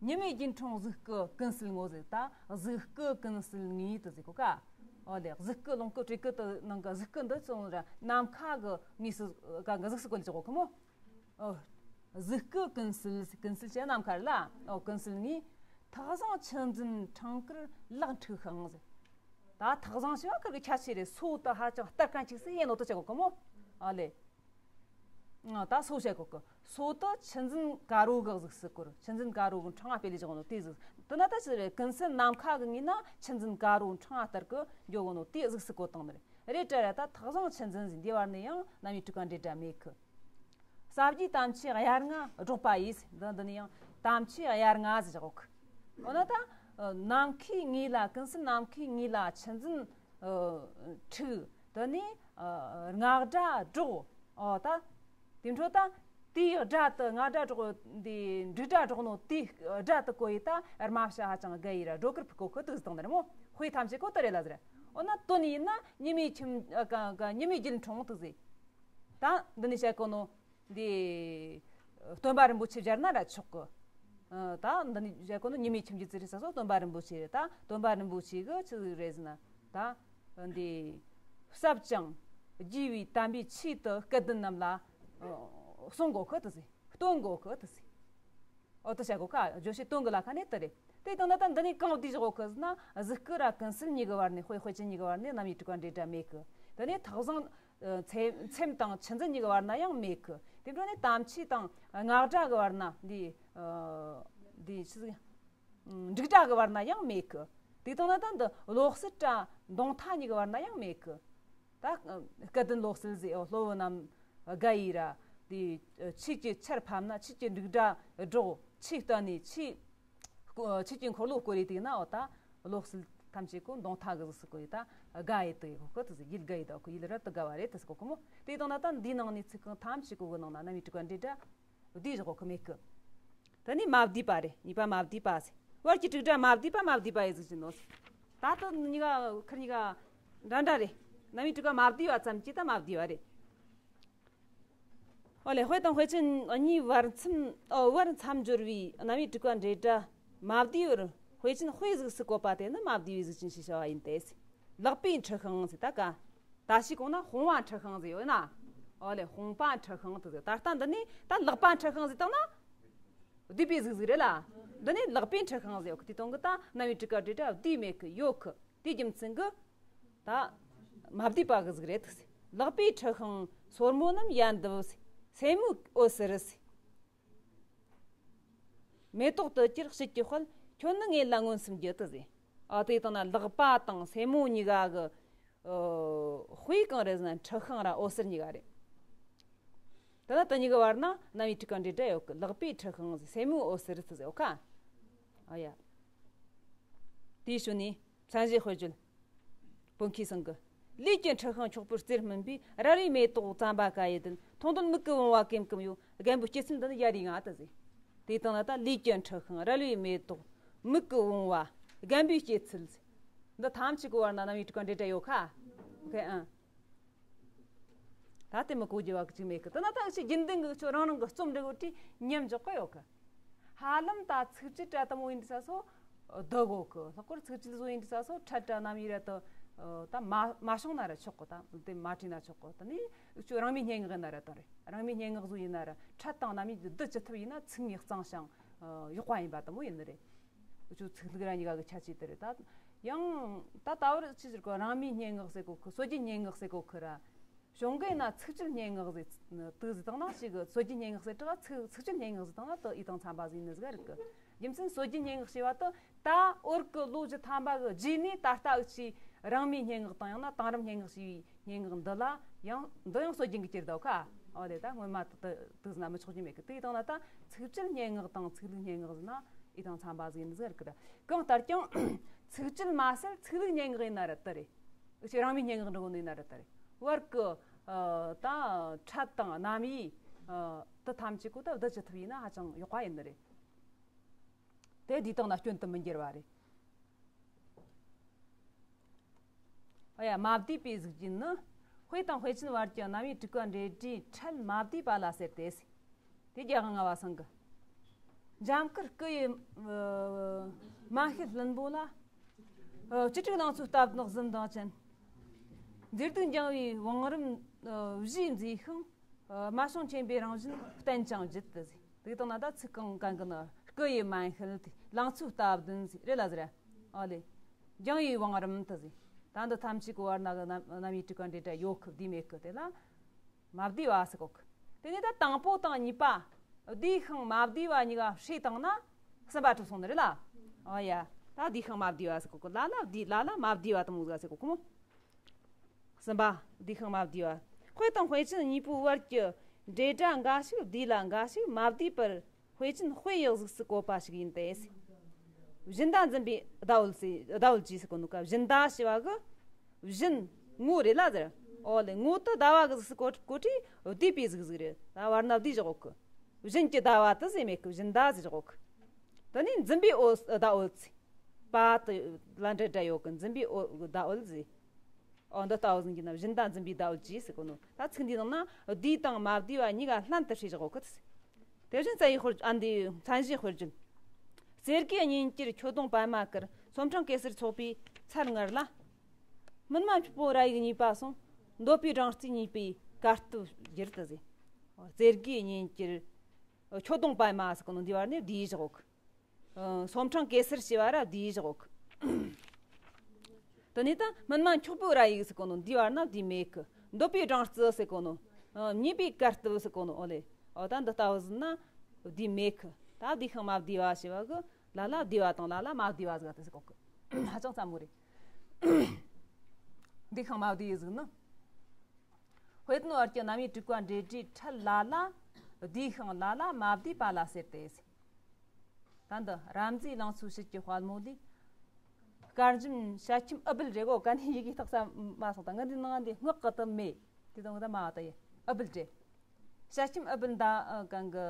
ཉི་མའི་རྒྱུན་འཕྲང་གཟུགས་སྐུ་ཀུན་གསལ་ངོ་ཟེར། ད་གཟུགས་སྐུ་ཀུན་གསལ་ངོས་དུ་ཟེར་གོ་ཀ། ཨོ་ལེ། གཟུགས་སྐུ་ལོངས་སྐུ་སྤྲུལ་སྐུ་དུ་ནང་གི་གཟུགས་སྐུ་འདི་ཚོ་ར་ནམ་མཁའ་གི་ངོས་སུ་ག་གི་གཟུགས་སུ་བཀོད་ལ་ཅིག་གོ་ཁི་མོ། ཨོ། གཟུགས་སྐུ་ཀུན་གསལ། ཀུན་གསལ་བྱས་ནམ་མཁའ་རེད་ལ། ཨོ་ཀུན་གསལ་ངོས། ཐགས་བཟང་ཆུ་འཛིན་འཕྲང་དཀར་ལག་འཁྲུགས་ཤིང་ཟེར། ད་ཐགས་བཟང་ཞེས་པ་ཁིར་གི་ཁྱད་ཆོས་རེད། སོ་དུ་ཧ་ཅང་སྟར་གང་ཅིག་སི་ཡེ་ནོ་དུ་ཅིག་གོ་ཁི་མོ། ཨོ་ལེ། ད་སོ་བཤད་གོ་གི། སོ་དེ་ཆུ་འཛིན་དཀར་པོ་གི་གཟུགས་སུ་བཀོད། ཆུ་འཛིན་དཀར་པོ་གི་འཕྲེང་བ་སྤེལ་ལེ་བཞག་ནོ་དེ་གཟུགས། དེ་ན་ད་ཆི་རེད། ཀུན་གསལ་ནམ་མཁའ་གི་ངོས་ན་ཆུ་འཛིན་དཀར་པོ་འཕྲེང་བ་ལྟར་གི་འགྱོ་གོ་ནོ་དེ་གཟུགས་སུ་བཀོད་བཏང་ནི་རེད། རེད་དྲ་ར། ད་ཐག་བཟང་ཆུ་འཛིན་ཟེར། འདི་བར་ནས་ཡང་རྣམ་དབྱེ་དྲུག་པ་འབྲེལ་སྒྲ་མེད་གི། ས་བརྒྱད་དམ་ཆོས་དབྱར་རྔ་སྒྲོག་པ་ཡིས། འདི་འདི་ནས་ཡང་དམ་ཆོས་དབྱར་རྔ་ཟེར་བཞག་གོ་གི། འོ་ན་ད་ནམ་མཁའི་ངོས་ལ། ཀུན་གསལ་ནམ་མཁའི་ངོས་ལ་ཆུ་འཛིན་ཨ་འཁྲིགས། དེ་ནས་ཨ་རྔ་སྒྲ་སྒྲོག། ཨོ་ད་དེ་འཕྲོ་ད་དེའི་སྒྲ་དེ། རྔ་སྒྲ་སྒྲོག། འདི་འབྲུག་སྒྲ་སྒྲོག་ནོ་དེའི་སྒྲ་དེ་གོ་ཡི་ད་རྨ་བྱ་ཧ་ཅང་དགའ་ཡི་ར། སྒྲོ་སྐུར་ཕུལ་གོ་གི་དེ་གཟུགས་བཏང་ནི་རེད་མོ། དཔེ་ཐམས་ཅད་གོ་དེ་རེད་ལ་ཟེར། འོ་ན་དོན་ཡིན་ན་ཉི་མའི་ཁྱིམ། ཨ་ག་ག་ཉི་མའི་རྒྱུད་འཕྲེང་དེ་ཟེར། ད་འདི་ནས་བཤད་གོ་ནོ། འདི་སྟོན་པ་རིན་པོ་ཆེ་སྦྱར་ན་ར་ཆོག་གི། ཨ་ད་འདི་ནས་བཤད་གོ་ནོ་ཉི་མའི་ཁྱིམ་གྱི་ཚུལ་རེད་ས་སོ། སྟོན་པ་རིན་པོ་ཆེ་རེད། ད་སྟོན་པ་རིན་པོ་ཆེ་གི་ཆི་ཟིག་རེད་ཟེར་ན། ད་འདི་ཟབ་ཅིང་རྒྱས་པའི་དམ་པའི་ཆོས་དེ་སྐལ་ལྡན་རྣམས་ལ་ཨ་གསུང་གོ་གི་དེ་ཟེར། སྟོན་གོ་གི་དེ་ཟེར། ཨོ་དེ་བཤད་གོ་ཁ། བརྗོད་བྱའི་དོན་གི་ལ་ཁ་ནས་དེ་རེད། དེ་དང་ད་ལྟ་འདི་ནས་གང་བསྡུས་བཞག་གོ་གི་ཟེར་ན། གཟུགས་སྐུ་ར་ཀུན་གསལ་གཉིས་གི་བར་ནས། དཔེ་དཔེ་ཅན་གཉིས་གི་བར་ནས་རྣམ་དབྱེ་དྲུག་པ་འབྲེལ་སྒྲ་མེད་གི། དེ་ནས་ཐག་བཟང་ཚེ་མཚེམ་དང་ཆུ་འཛིན་གཉིས་ཀྱི་བར་ན་ཡང་མེད་གི། དེ་འཕྲོ་ནས་དམ་ཆོས་དང་རྔ་སྒྲ་གི་བར་ན་འདི་ཨ་འདི་ཆི་ཟིག་འབྲུག་སྒྲ་གི་བར་ན་ཡང་མེད་གི། དེ་དང་ན་ད་འདི་བློ་གསལ་ར་མདོངས་མཐའ་གཉིས་ཀྱི་བར་ན་ཡང་མེད་གི། ད་སྐལ་ལྡན་བློ་གསལ་ཟེར། ཨོ་སློབ་བུ་རྣམས་དགའ་ཡི་ར། དེ་ཆོས་ཀྱི་ཆར་ཕབ་ན། ཆོས་ཀྱི་འབྲུག་སྒྲ་སྒྲོག། ཆོས་བསྟན་ནས་ཆོས་ཆོས་ཀྱི་འཁོར་ལོ་བསྐོར་རེ་དེ་ན། འོ་ད་བློ་གསལ་ཐམས་ཅད་གོ་མདོངས་མཐའ་གི་གཟུགས་སུ་བཀོད་ཡི་ད་དགའ་ཡི་དེ་གོ་གི་དེ་ཟེར། ཡིད་དགའ་ཡི་ད་གོ། ཡིད་རབ་ཏུ་དགའ་བ་རེད་དེ་ཟེར་གོ་གི་མོ། དེ་དང་ན་ད་འདིའི་ནང་ནས་ཚིག་རྐང་ཐམས་ཅད་གོ་གི་ནང་ན་རྣམ་དབྱེ་དྲུག་པ་འབྲེལ་སྒྲ་བསྡུས་བཞག་གོ་གི་མེད་གི། དེ་ནས་མ་བསྡུས་པ་རེད། གཉིས་པ་མ་བསྡུས་པ་ཟེར། བར་གྱི་དྲུག་སྒྲ་མ་བསྡུས་པ། མ་བསྡུས་པ་ཡི་གཟུགས་ཅན་ནོ་ཟེར། ད་ལྟ་གཉིས་ཀ་ཁིར་གཉིས་ཀ་འདྲ་འདྲ་རེད། རྣམ་དབྱེ་དྲུག་པ་མ་བསྡུས་པ་ཙམ་གྱིས་ད་མ་བསྡུས་པ་རེད། ཨོ་ལེ། དཔེ་དང་དཔེ་ཅན་གཉིས་བར་མཚམས། ཨོ་བར་མཚམས་སྦྱོར་བའི་རྣམ་དབྱེ་དྲུག་པ་འབྲེལ་སྒྲ་མ་བསྡུས་པར་དཔེ་ཅན་དཔེའི་གཟུགས་སུ་བཀོད་པ་དེ་ནི་མ་བསྡུས་པའི་གཟུགས་ཅན་ཞེས་བྱ་བ་ཡིན་ཏེ། ལག་པའི་འཁྲི་ཤིང་ཟེར། ད་ག་ད་ཞིག་གོང་ན་དཔུང་བ་འཁྲི་ཤིང་ཟེར་ཡོད་ན། ཨོ་ལེ། དཔུང་པ་འཁྲི་ཤིང་དེ་ཟེར། ད་ལྟ་འདི་ནས་ད་ལག་པ་འཁྲི་ཤིང་ཟེར་བཏང་ན་བསྡུས་པའི་གཟུགས་ཟིག་རེད་ལ། འདི་ནས་ལག་པའི་འཁྲི་ཤིང་ཟེར་ཡོད་གི། དེ་དང་གི་ད་རྣམ་དབྱེ་དྲུག་པ་འབྲེལ་སྒྲ་བསྡུས་མེད་གི། ཡོད་གི། དེའི་རྒྱུ་མཚན་གྱིས་ད་མ་བསྡུས་པ་གི་ཟིག་རེད། ལག་པའི་འཁྲི་ཤིང་སོར་མོ་རྣམས་ཡལ་འདབ། སེན་མོའི་འོད་ཟེར། མེ་ཏོག་ཏུ་གྱུར་དཔྱིད་ཀྱི་དཔལ། ཁྱོད་ནི་ངེད་ལ་མངོན་སུམ་གྱི་དེ་ཟེར། ཨ་དེ་དང་ན་ལག་པ་དང་སེན་མོ་གཉིས་ཀ་གི་ཨ་དཔེ་གང་རེད་ཟེར་ན་འཁྲི་ཤིང་ར་འོད་ཟེར་གཉིས་ཀ་རེད། དེ་ན་དེ་གཉིས་ཀྱི་བར་ན་རྣམ་དབྱེ་དྲུག་པ་འབྲེལ་སྒྲ་ཡོད་གི། ལག་པའི་འཁྲི་ཤིང་ཟེར། སེན་མོའི་འོད་ཟེར་དེ་ཟེར་ཡོད་ཁ། ཨ་ཡ། དེའི་ཤུལ་ནས་མཚན་གཞི་དཔེ་བརྗོད། བོད་མཁས་ཚང་གི། ལུས་ཀྱི་འཁྲི་ཤིང་འཁྱོག་པོའི་རྩེར་སྨིན་པའི། རལ་བའི་མེ་ཏོག་ཙམ་པ་ཀ་ཡི་དོན། མཐོང་དོན་མིག་གི་བུང་བ་ཀེམ་ཀེམ་ཡོད། རྒན་པོའི་སྐྱེད་ཚལ་འདི་ནི་ཡར་རིའི་ངང་དུ་ཟེར། དེ་དང་ན་ད་ལུས་ཀྱི་འཁྲི་ཤིང་། རལ་བའི་མེ་ཏོག་མིག་གི་བུང་བ། རྒན་པོའི་སྐྱེད་ཚལ་ཟེར། འདི་ཐམས་ཅད་ཀྱི་བར་ན་རྣམ་དབྱེ་དྲུག་པ་འབྲེལ་སྒྲ་ཡོད་ཁ། ཨོ་ཁེ། ཨང་། ད་དེ་མི་གོ་རྒྱུ་བ་གཅིག་མེད་གི། དེ་ན་ད་ཅི་རྒྱུན་ལྡན་གི་ཁྱོད་རང་རང་གི་རྩོམ་འབྲི་གོ་དུས་མཉམ་འཇོག་གི་ཡོད་གི། ཧ་ལམ་ད་ཚིགས་བཅད་ར་དེ་མོ་ཡིན་དུས་ས་སོ་བསྡུ་གོ་གི། ལྷག་པར་ཚིགས་བཅད་བཟོ་ཡིན་དུས་ས་སོ་ཕྲད་ར་རྣམ་དབྱེ་ར་དེ་ད་མ་མ་བྱུང་ན་ར་ཆོག་གི། ད་དེ་མ་བྲིས་ན་ཆོག་གི། དེ་ནས་ཁྱོད་རང་མོས་སྙན་ངག་ཡིན་ན་ར་དེ་རེད། རང་མོས་སྙན་ངག་བཟོ་ཡིན་ན་ར་ཕྲད་དང་རྣམ་དབྱེ་བསྡུ་ཅི་ཐུབ་ཡིན་ན་ཚིག་ངོས་གཙང་ཞིང་ཡག་པ་ཡིན་པ་དེ་མོ་ཡིན་ནི་རེད། འུ་ཆོ་ཚིག་ལྷུག་ར་གཉིས་ཀ་གི་ཁྱད་ཆོས་དེ་རེད། ད་ཡང་ད་ད་བར་ཅི་ཟེར་གོ། རང་མོས་སྙན་ངག་ཟེར་གོ་གི། སྲོལ་རྒྱུན་སྙན་ངག་ཟེར་གོ་གི་ར། གཞུང་གི་ན་ཚིགས་བཅད་སྙན་ངག་ཟེར་དུ་ཟེར་དང་ན་ཞིག་གི། སྲོལ་རྒྱུན་སྙན་ངག་ཟེར་དྲག་ཚིག་ཚིགས་བཅད་སྙན་ངག་ཟེར་དང་ན་དུ་ཡི་དང་འཚམ་པ་ཟིག་ཡིན་ནི་ཟིག་རིག་གི། རྒྱུ་མཚན་སྲོལ་རྒྱུན་སྙན་ངག་ཞེས་པ་དུ་ད་འོར་གི་ལོ་བཅུ་ཐམ་པ་གི་རྗེས་ནས་ད་ལྟ་འུ་ཆོས་རང་མོས་སྙན་ངག་དང་ཡང་ན་དེང་རབས་སྙན་ངག་ཞེས་པའི་སྙན་ངག་འདི་ལ་ཡང་འདི་ཡང་སྲོལ་རྒྱུན་གྱི་གྱུར་ད་ཁ། ཨོ་དེ་ད་སྔོན་མ་དུ་དུ་ཟིན་ན་མི་ཆོག་རྒྱུ་མེད་གི། དེ་ཡི་དང་ན་ད་ཚིགས་བཅད་སྙན་ངག་དང་ཚིག་ལྷུག་སྙན་ངག་ཟིན་ན་ཡི་དང་འཚམ་པ་ཟིག་ཡིན་ནི་ཟིག་རིག་གི། ད་གང་ལྟར་ཀྱང་ཚིགས་བཅད་མ་ཟད་ཚིག་ལྷུག་སྙན་ངག་ཡིན་ན་ར་དུ་རེད། འུ་ཆོས་རང་མོས་སྙན་ངག་འབྲི་གོ་ནི་ཡིན་ན་ར་དུ་རེད། བར་གི་ཨ་ད་ཕྲད་དང་རྣམ་དབྱེ་ཨ་དེ་ཐམས་ཅད་གོ་ད་བསྡུ་ཅི་ཐུབ་ཡིན་ན་ཧ་ཅང་ཡག་པ་ཡིན་ནི་རེད། དེ་འདི་དང་ན་སྐྱོན་དུ་མི་འགྱུར་བ་རེད། ཨ་ཡ། མ་བསྡུས་པའི་གཟུགས་ཅན་ནི། དཔེ་དང་དཔེ་ཅན་བར་གྱི་རྣམ་དབྱེ་དྲུག་པ་འབྲེལ་སྒྲའི་ཕྲད་མ་བསྡུས་པ་ལ་ཟེར་ཏེ། དེ་རྒྱ་གར་ལྔ་པ་ཚང་གི། འཇམ་དཀར་སྐུ་ཡི་མན་ཤེལ་ལྷུན་པོ་ལ། བཅུ་དྲུག་ལང་ཚོའི་རྟ་བདུན་གཟི་མདངས་ཅན། མཛེས་སྡུག་འགྱིང་བའི་བང་རིམ་བཞིས་མཛེས་ཤིང་། རྨད་བྱུང་ཆེན་པོའི་རང་བཞིན་བསྟན་ཅིང་བརྒྱུད་དུ་ཟེར། དེ་དང་ན་ད་ཚིག་གང་གང་གི་ནི་སྐུ་ཡི་མན་ཤེལ་དེ། ལང་ཚོའི་རྟ་བདུན་ཟེར་རེད་ལ་ཟེར། ཨ་ལེ། འགྱིང་བའི་བང་རིམ་དུ་ཟེར། ད་འདི་ཐམས་ཅད་ཀྱི་བར་ན་གི་རྣམ་རྣམ་དབྱེ་དྲུག་པ་འབྲེལ་སྒྲ་ཡོད་གི་བསྡུས་མེད་གི། དེ་ལ་མ་བསྡུས་པ་ཟེར་གོ་གི། དེ་ནས་ད་དང་པོ་དང་གཉིས་པ། བསྡུས་ཤིང་མ་བསྡུས་པ་གཉིས་ཀ་བསྲེས་བཏང་ན་གསུམ་པ་གྲུབ་སོང་ནི་རེད་ལ། ཨོ་ཡ། ད་བསྡུས་ཤིང་མ་བསྡུས་པ་ཟེར་གོ་གི། ལ་ལ་བསྡུས། ལ་ལ་མ་བསྡུས་པ་དང་མོ་ཟེར་གོ་གི་མོ། གསུམ་པ། བསྡུས་ཤིང་མ་བསྡུས་པ། དཔེ་དང་དཔེ་ཅན་གཉིས་པོའི་བར་གྱི་འབྲེལ་སྒྲ་འགའ་ཞིག་བསྡུས་ལ་འགའ་ཞིག་མ་བསྡུས་པར། དཔེ་ཅན་དཔེ་ཡི་གཟུགས་སུ་བཀོད་པ་ཞིག་ཡིན་ཏེ། བཞིན་ཟླ་འཛིན་པའི་ཟླ་འོད་ཟེར། ཟླ་འོད་ཀྱིས་ཟེར་གོ་ནོ་ཀ། བཞིན་ཟླ་ཞེས་པ་གི། བཞིན། ངོ་རེད་ལ་ཟེར། ཨོ་ལེ། ངོ་དེ་ཟླ་བ་གི་གཟུགས་སུ་བཀོད། བཀོད་དུས་བསྡུས་པའི་གཟུགས་ཟིག་རེད། ད་བར་ན་བསྡུས་བཞག་གི། བཞིན་གྱི་ཟླ་བ་དེ་ཟེར་མེད་གི། བཞིན་ཟླ་ཟེར་བཞག་གི། དེ་ནས་འཛིན་པའི་འོད། ཟླ་འོད་ཟེར། པ་དེ་ལ་འབྲེལ་སྒྲ་ཡོད་གི། འཛིན་པའི་འོད། ཟླ་འོད་ཟེར། ཨོ། འདི་ལྟ་བུ་ཟིག་གི་ནང་བཞིན་ཟླ་འཛིན་པའི་ཟླ་འོད་ཀྱིས་ཟེར་གོ་ནོ། ད་ཚིག་འདིའི་ནང་ན་བསྡུས་དང་མ་བསྡུས་པ་གཉིས་ཀ་ལྷན་དུ་བསྲེས་བཞག་གི། དེ་བཞིན་རྩ་བའི་དཔེར། ཨ། འདི་མཚན་གཞིའི་དཔེར་བརྗོད། གསེར་གྱི་གཉེན་གྱུར་ཁྱོད་གདོང་པདྨ་དཀར། ཚོམ་ཕྲེང་གེ་སར་ཚོགས་པའི་ཚར་ངར་ལ། མུན་མ་འཁྱུག་པོ་ར་ཡིག་གཉིས་པ་ཟུང་། འདོད་པའི་སྦྲང་རྩི་རྙེད་པའི་གར་སྟབས་བསྒྱུར་ཏེ་ཟེར། གསེར་གྱི་གཉེན་གྱུར་ཁྱོད་གདོང་པདྨ་ཟེར་གོ་ནོ་འདི་བར་ནས་བསྡུས་བཞག་གི། ཨ། ཚོམ་ཕྲེང་གེ་སར་ཞེས་པ་ར་བསྡུས་བཞག་གི། དེ་ནས་ད་མུན་མ་འཁྱུག་པོ་ར་ཡིག་ཟེར་གོ་ནོ་འདི་བར་ན་བསྡུས་མེད་གི། འདོད་པའི་སྦྲང་རྩི་ཟེར་གོ་ནོ། ཨ། རྙེད་པའི་གར་སྟབས་ཟེར་གོ་ནོ། ཨོ་ལེ། ཨོ། ད་འདི་ལྟ་བུ་ཟིག་ན་བསྡུས་མེད་གི། ད་བསྡུས་ཤིང་མ་བསྡུས་པ་ཞེས་པ་གི། ལ་ལ་བསྡུས་པ་དང་ལ་ལ་མ་བསྡུས་པ་ཟིག་དེ་ཟེར་གོ་གི། ཧ་ཅང་སླ་མོ་རེད། བསྡུས་ཤིང་མ་བསྡུས་ཟིག་ནི། དཔེ་དོན་བར་གྱི་རྣམ་དབྱེ་དྲུག་པ་འབྲེལ་སྒྲའི་ཕྲད་ལ་ལ། བསྡུས་ཤིང་ལ་ལ་མ་བསྡུས་པ་ལ་ཟེར་ཏེ། ད་འདི་རབ་མཛེས་ལང་ཚོའི་དཔྱིད་ཀྱི་དཔལ་མོ་ལས། དཀར་འཇམ་ཞལ་ཁྱིམ་ཨུཏྤལ་རེད་གོ། ག་ནས་ཡི་གེ་བཏགས་ས་མ་སོང་། ད་ང་འདི་ནང་འདི་སྔགས་ཀྱི་དུ་མེད། དེ་དང་ད་མ་བ་ད་ཡི་ཨུཏྤལ་རེད། ཞལ་ཁྱིམ་ཨུཏྤལ་མདའ། ཨ། གང་གི་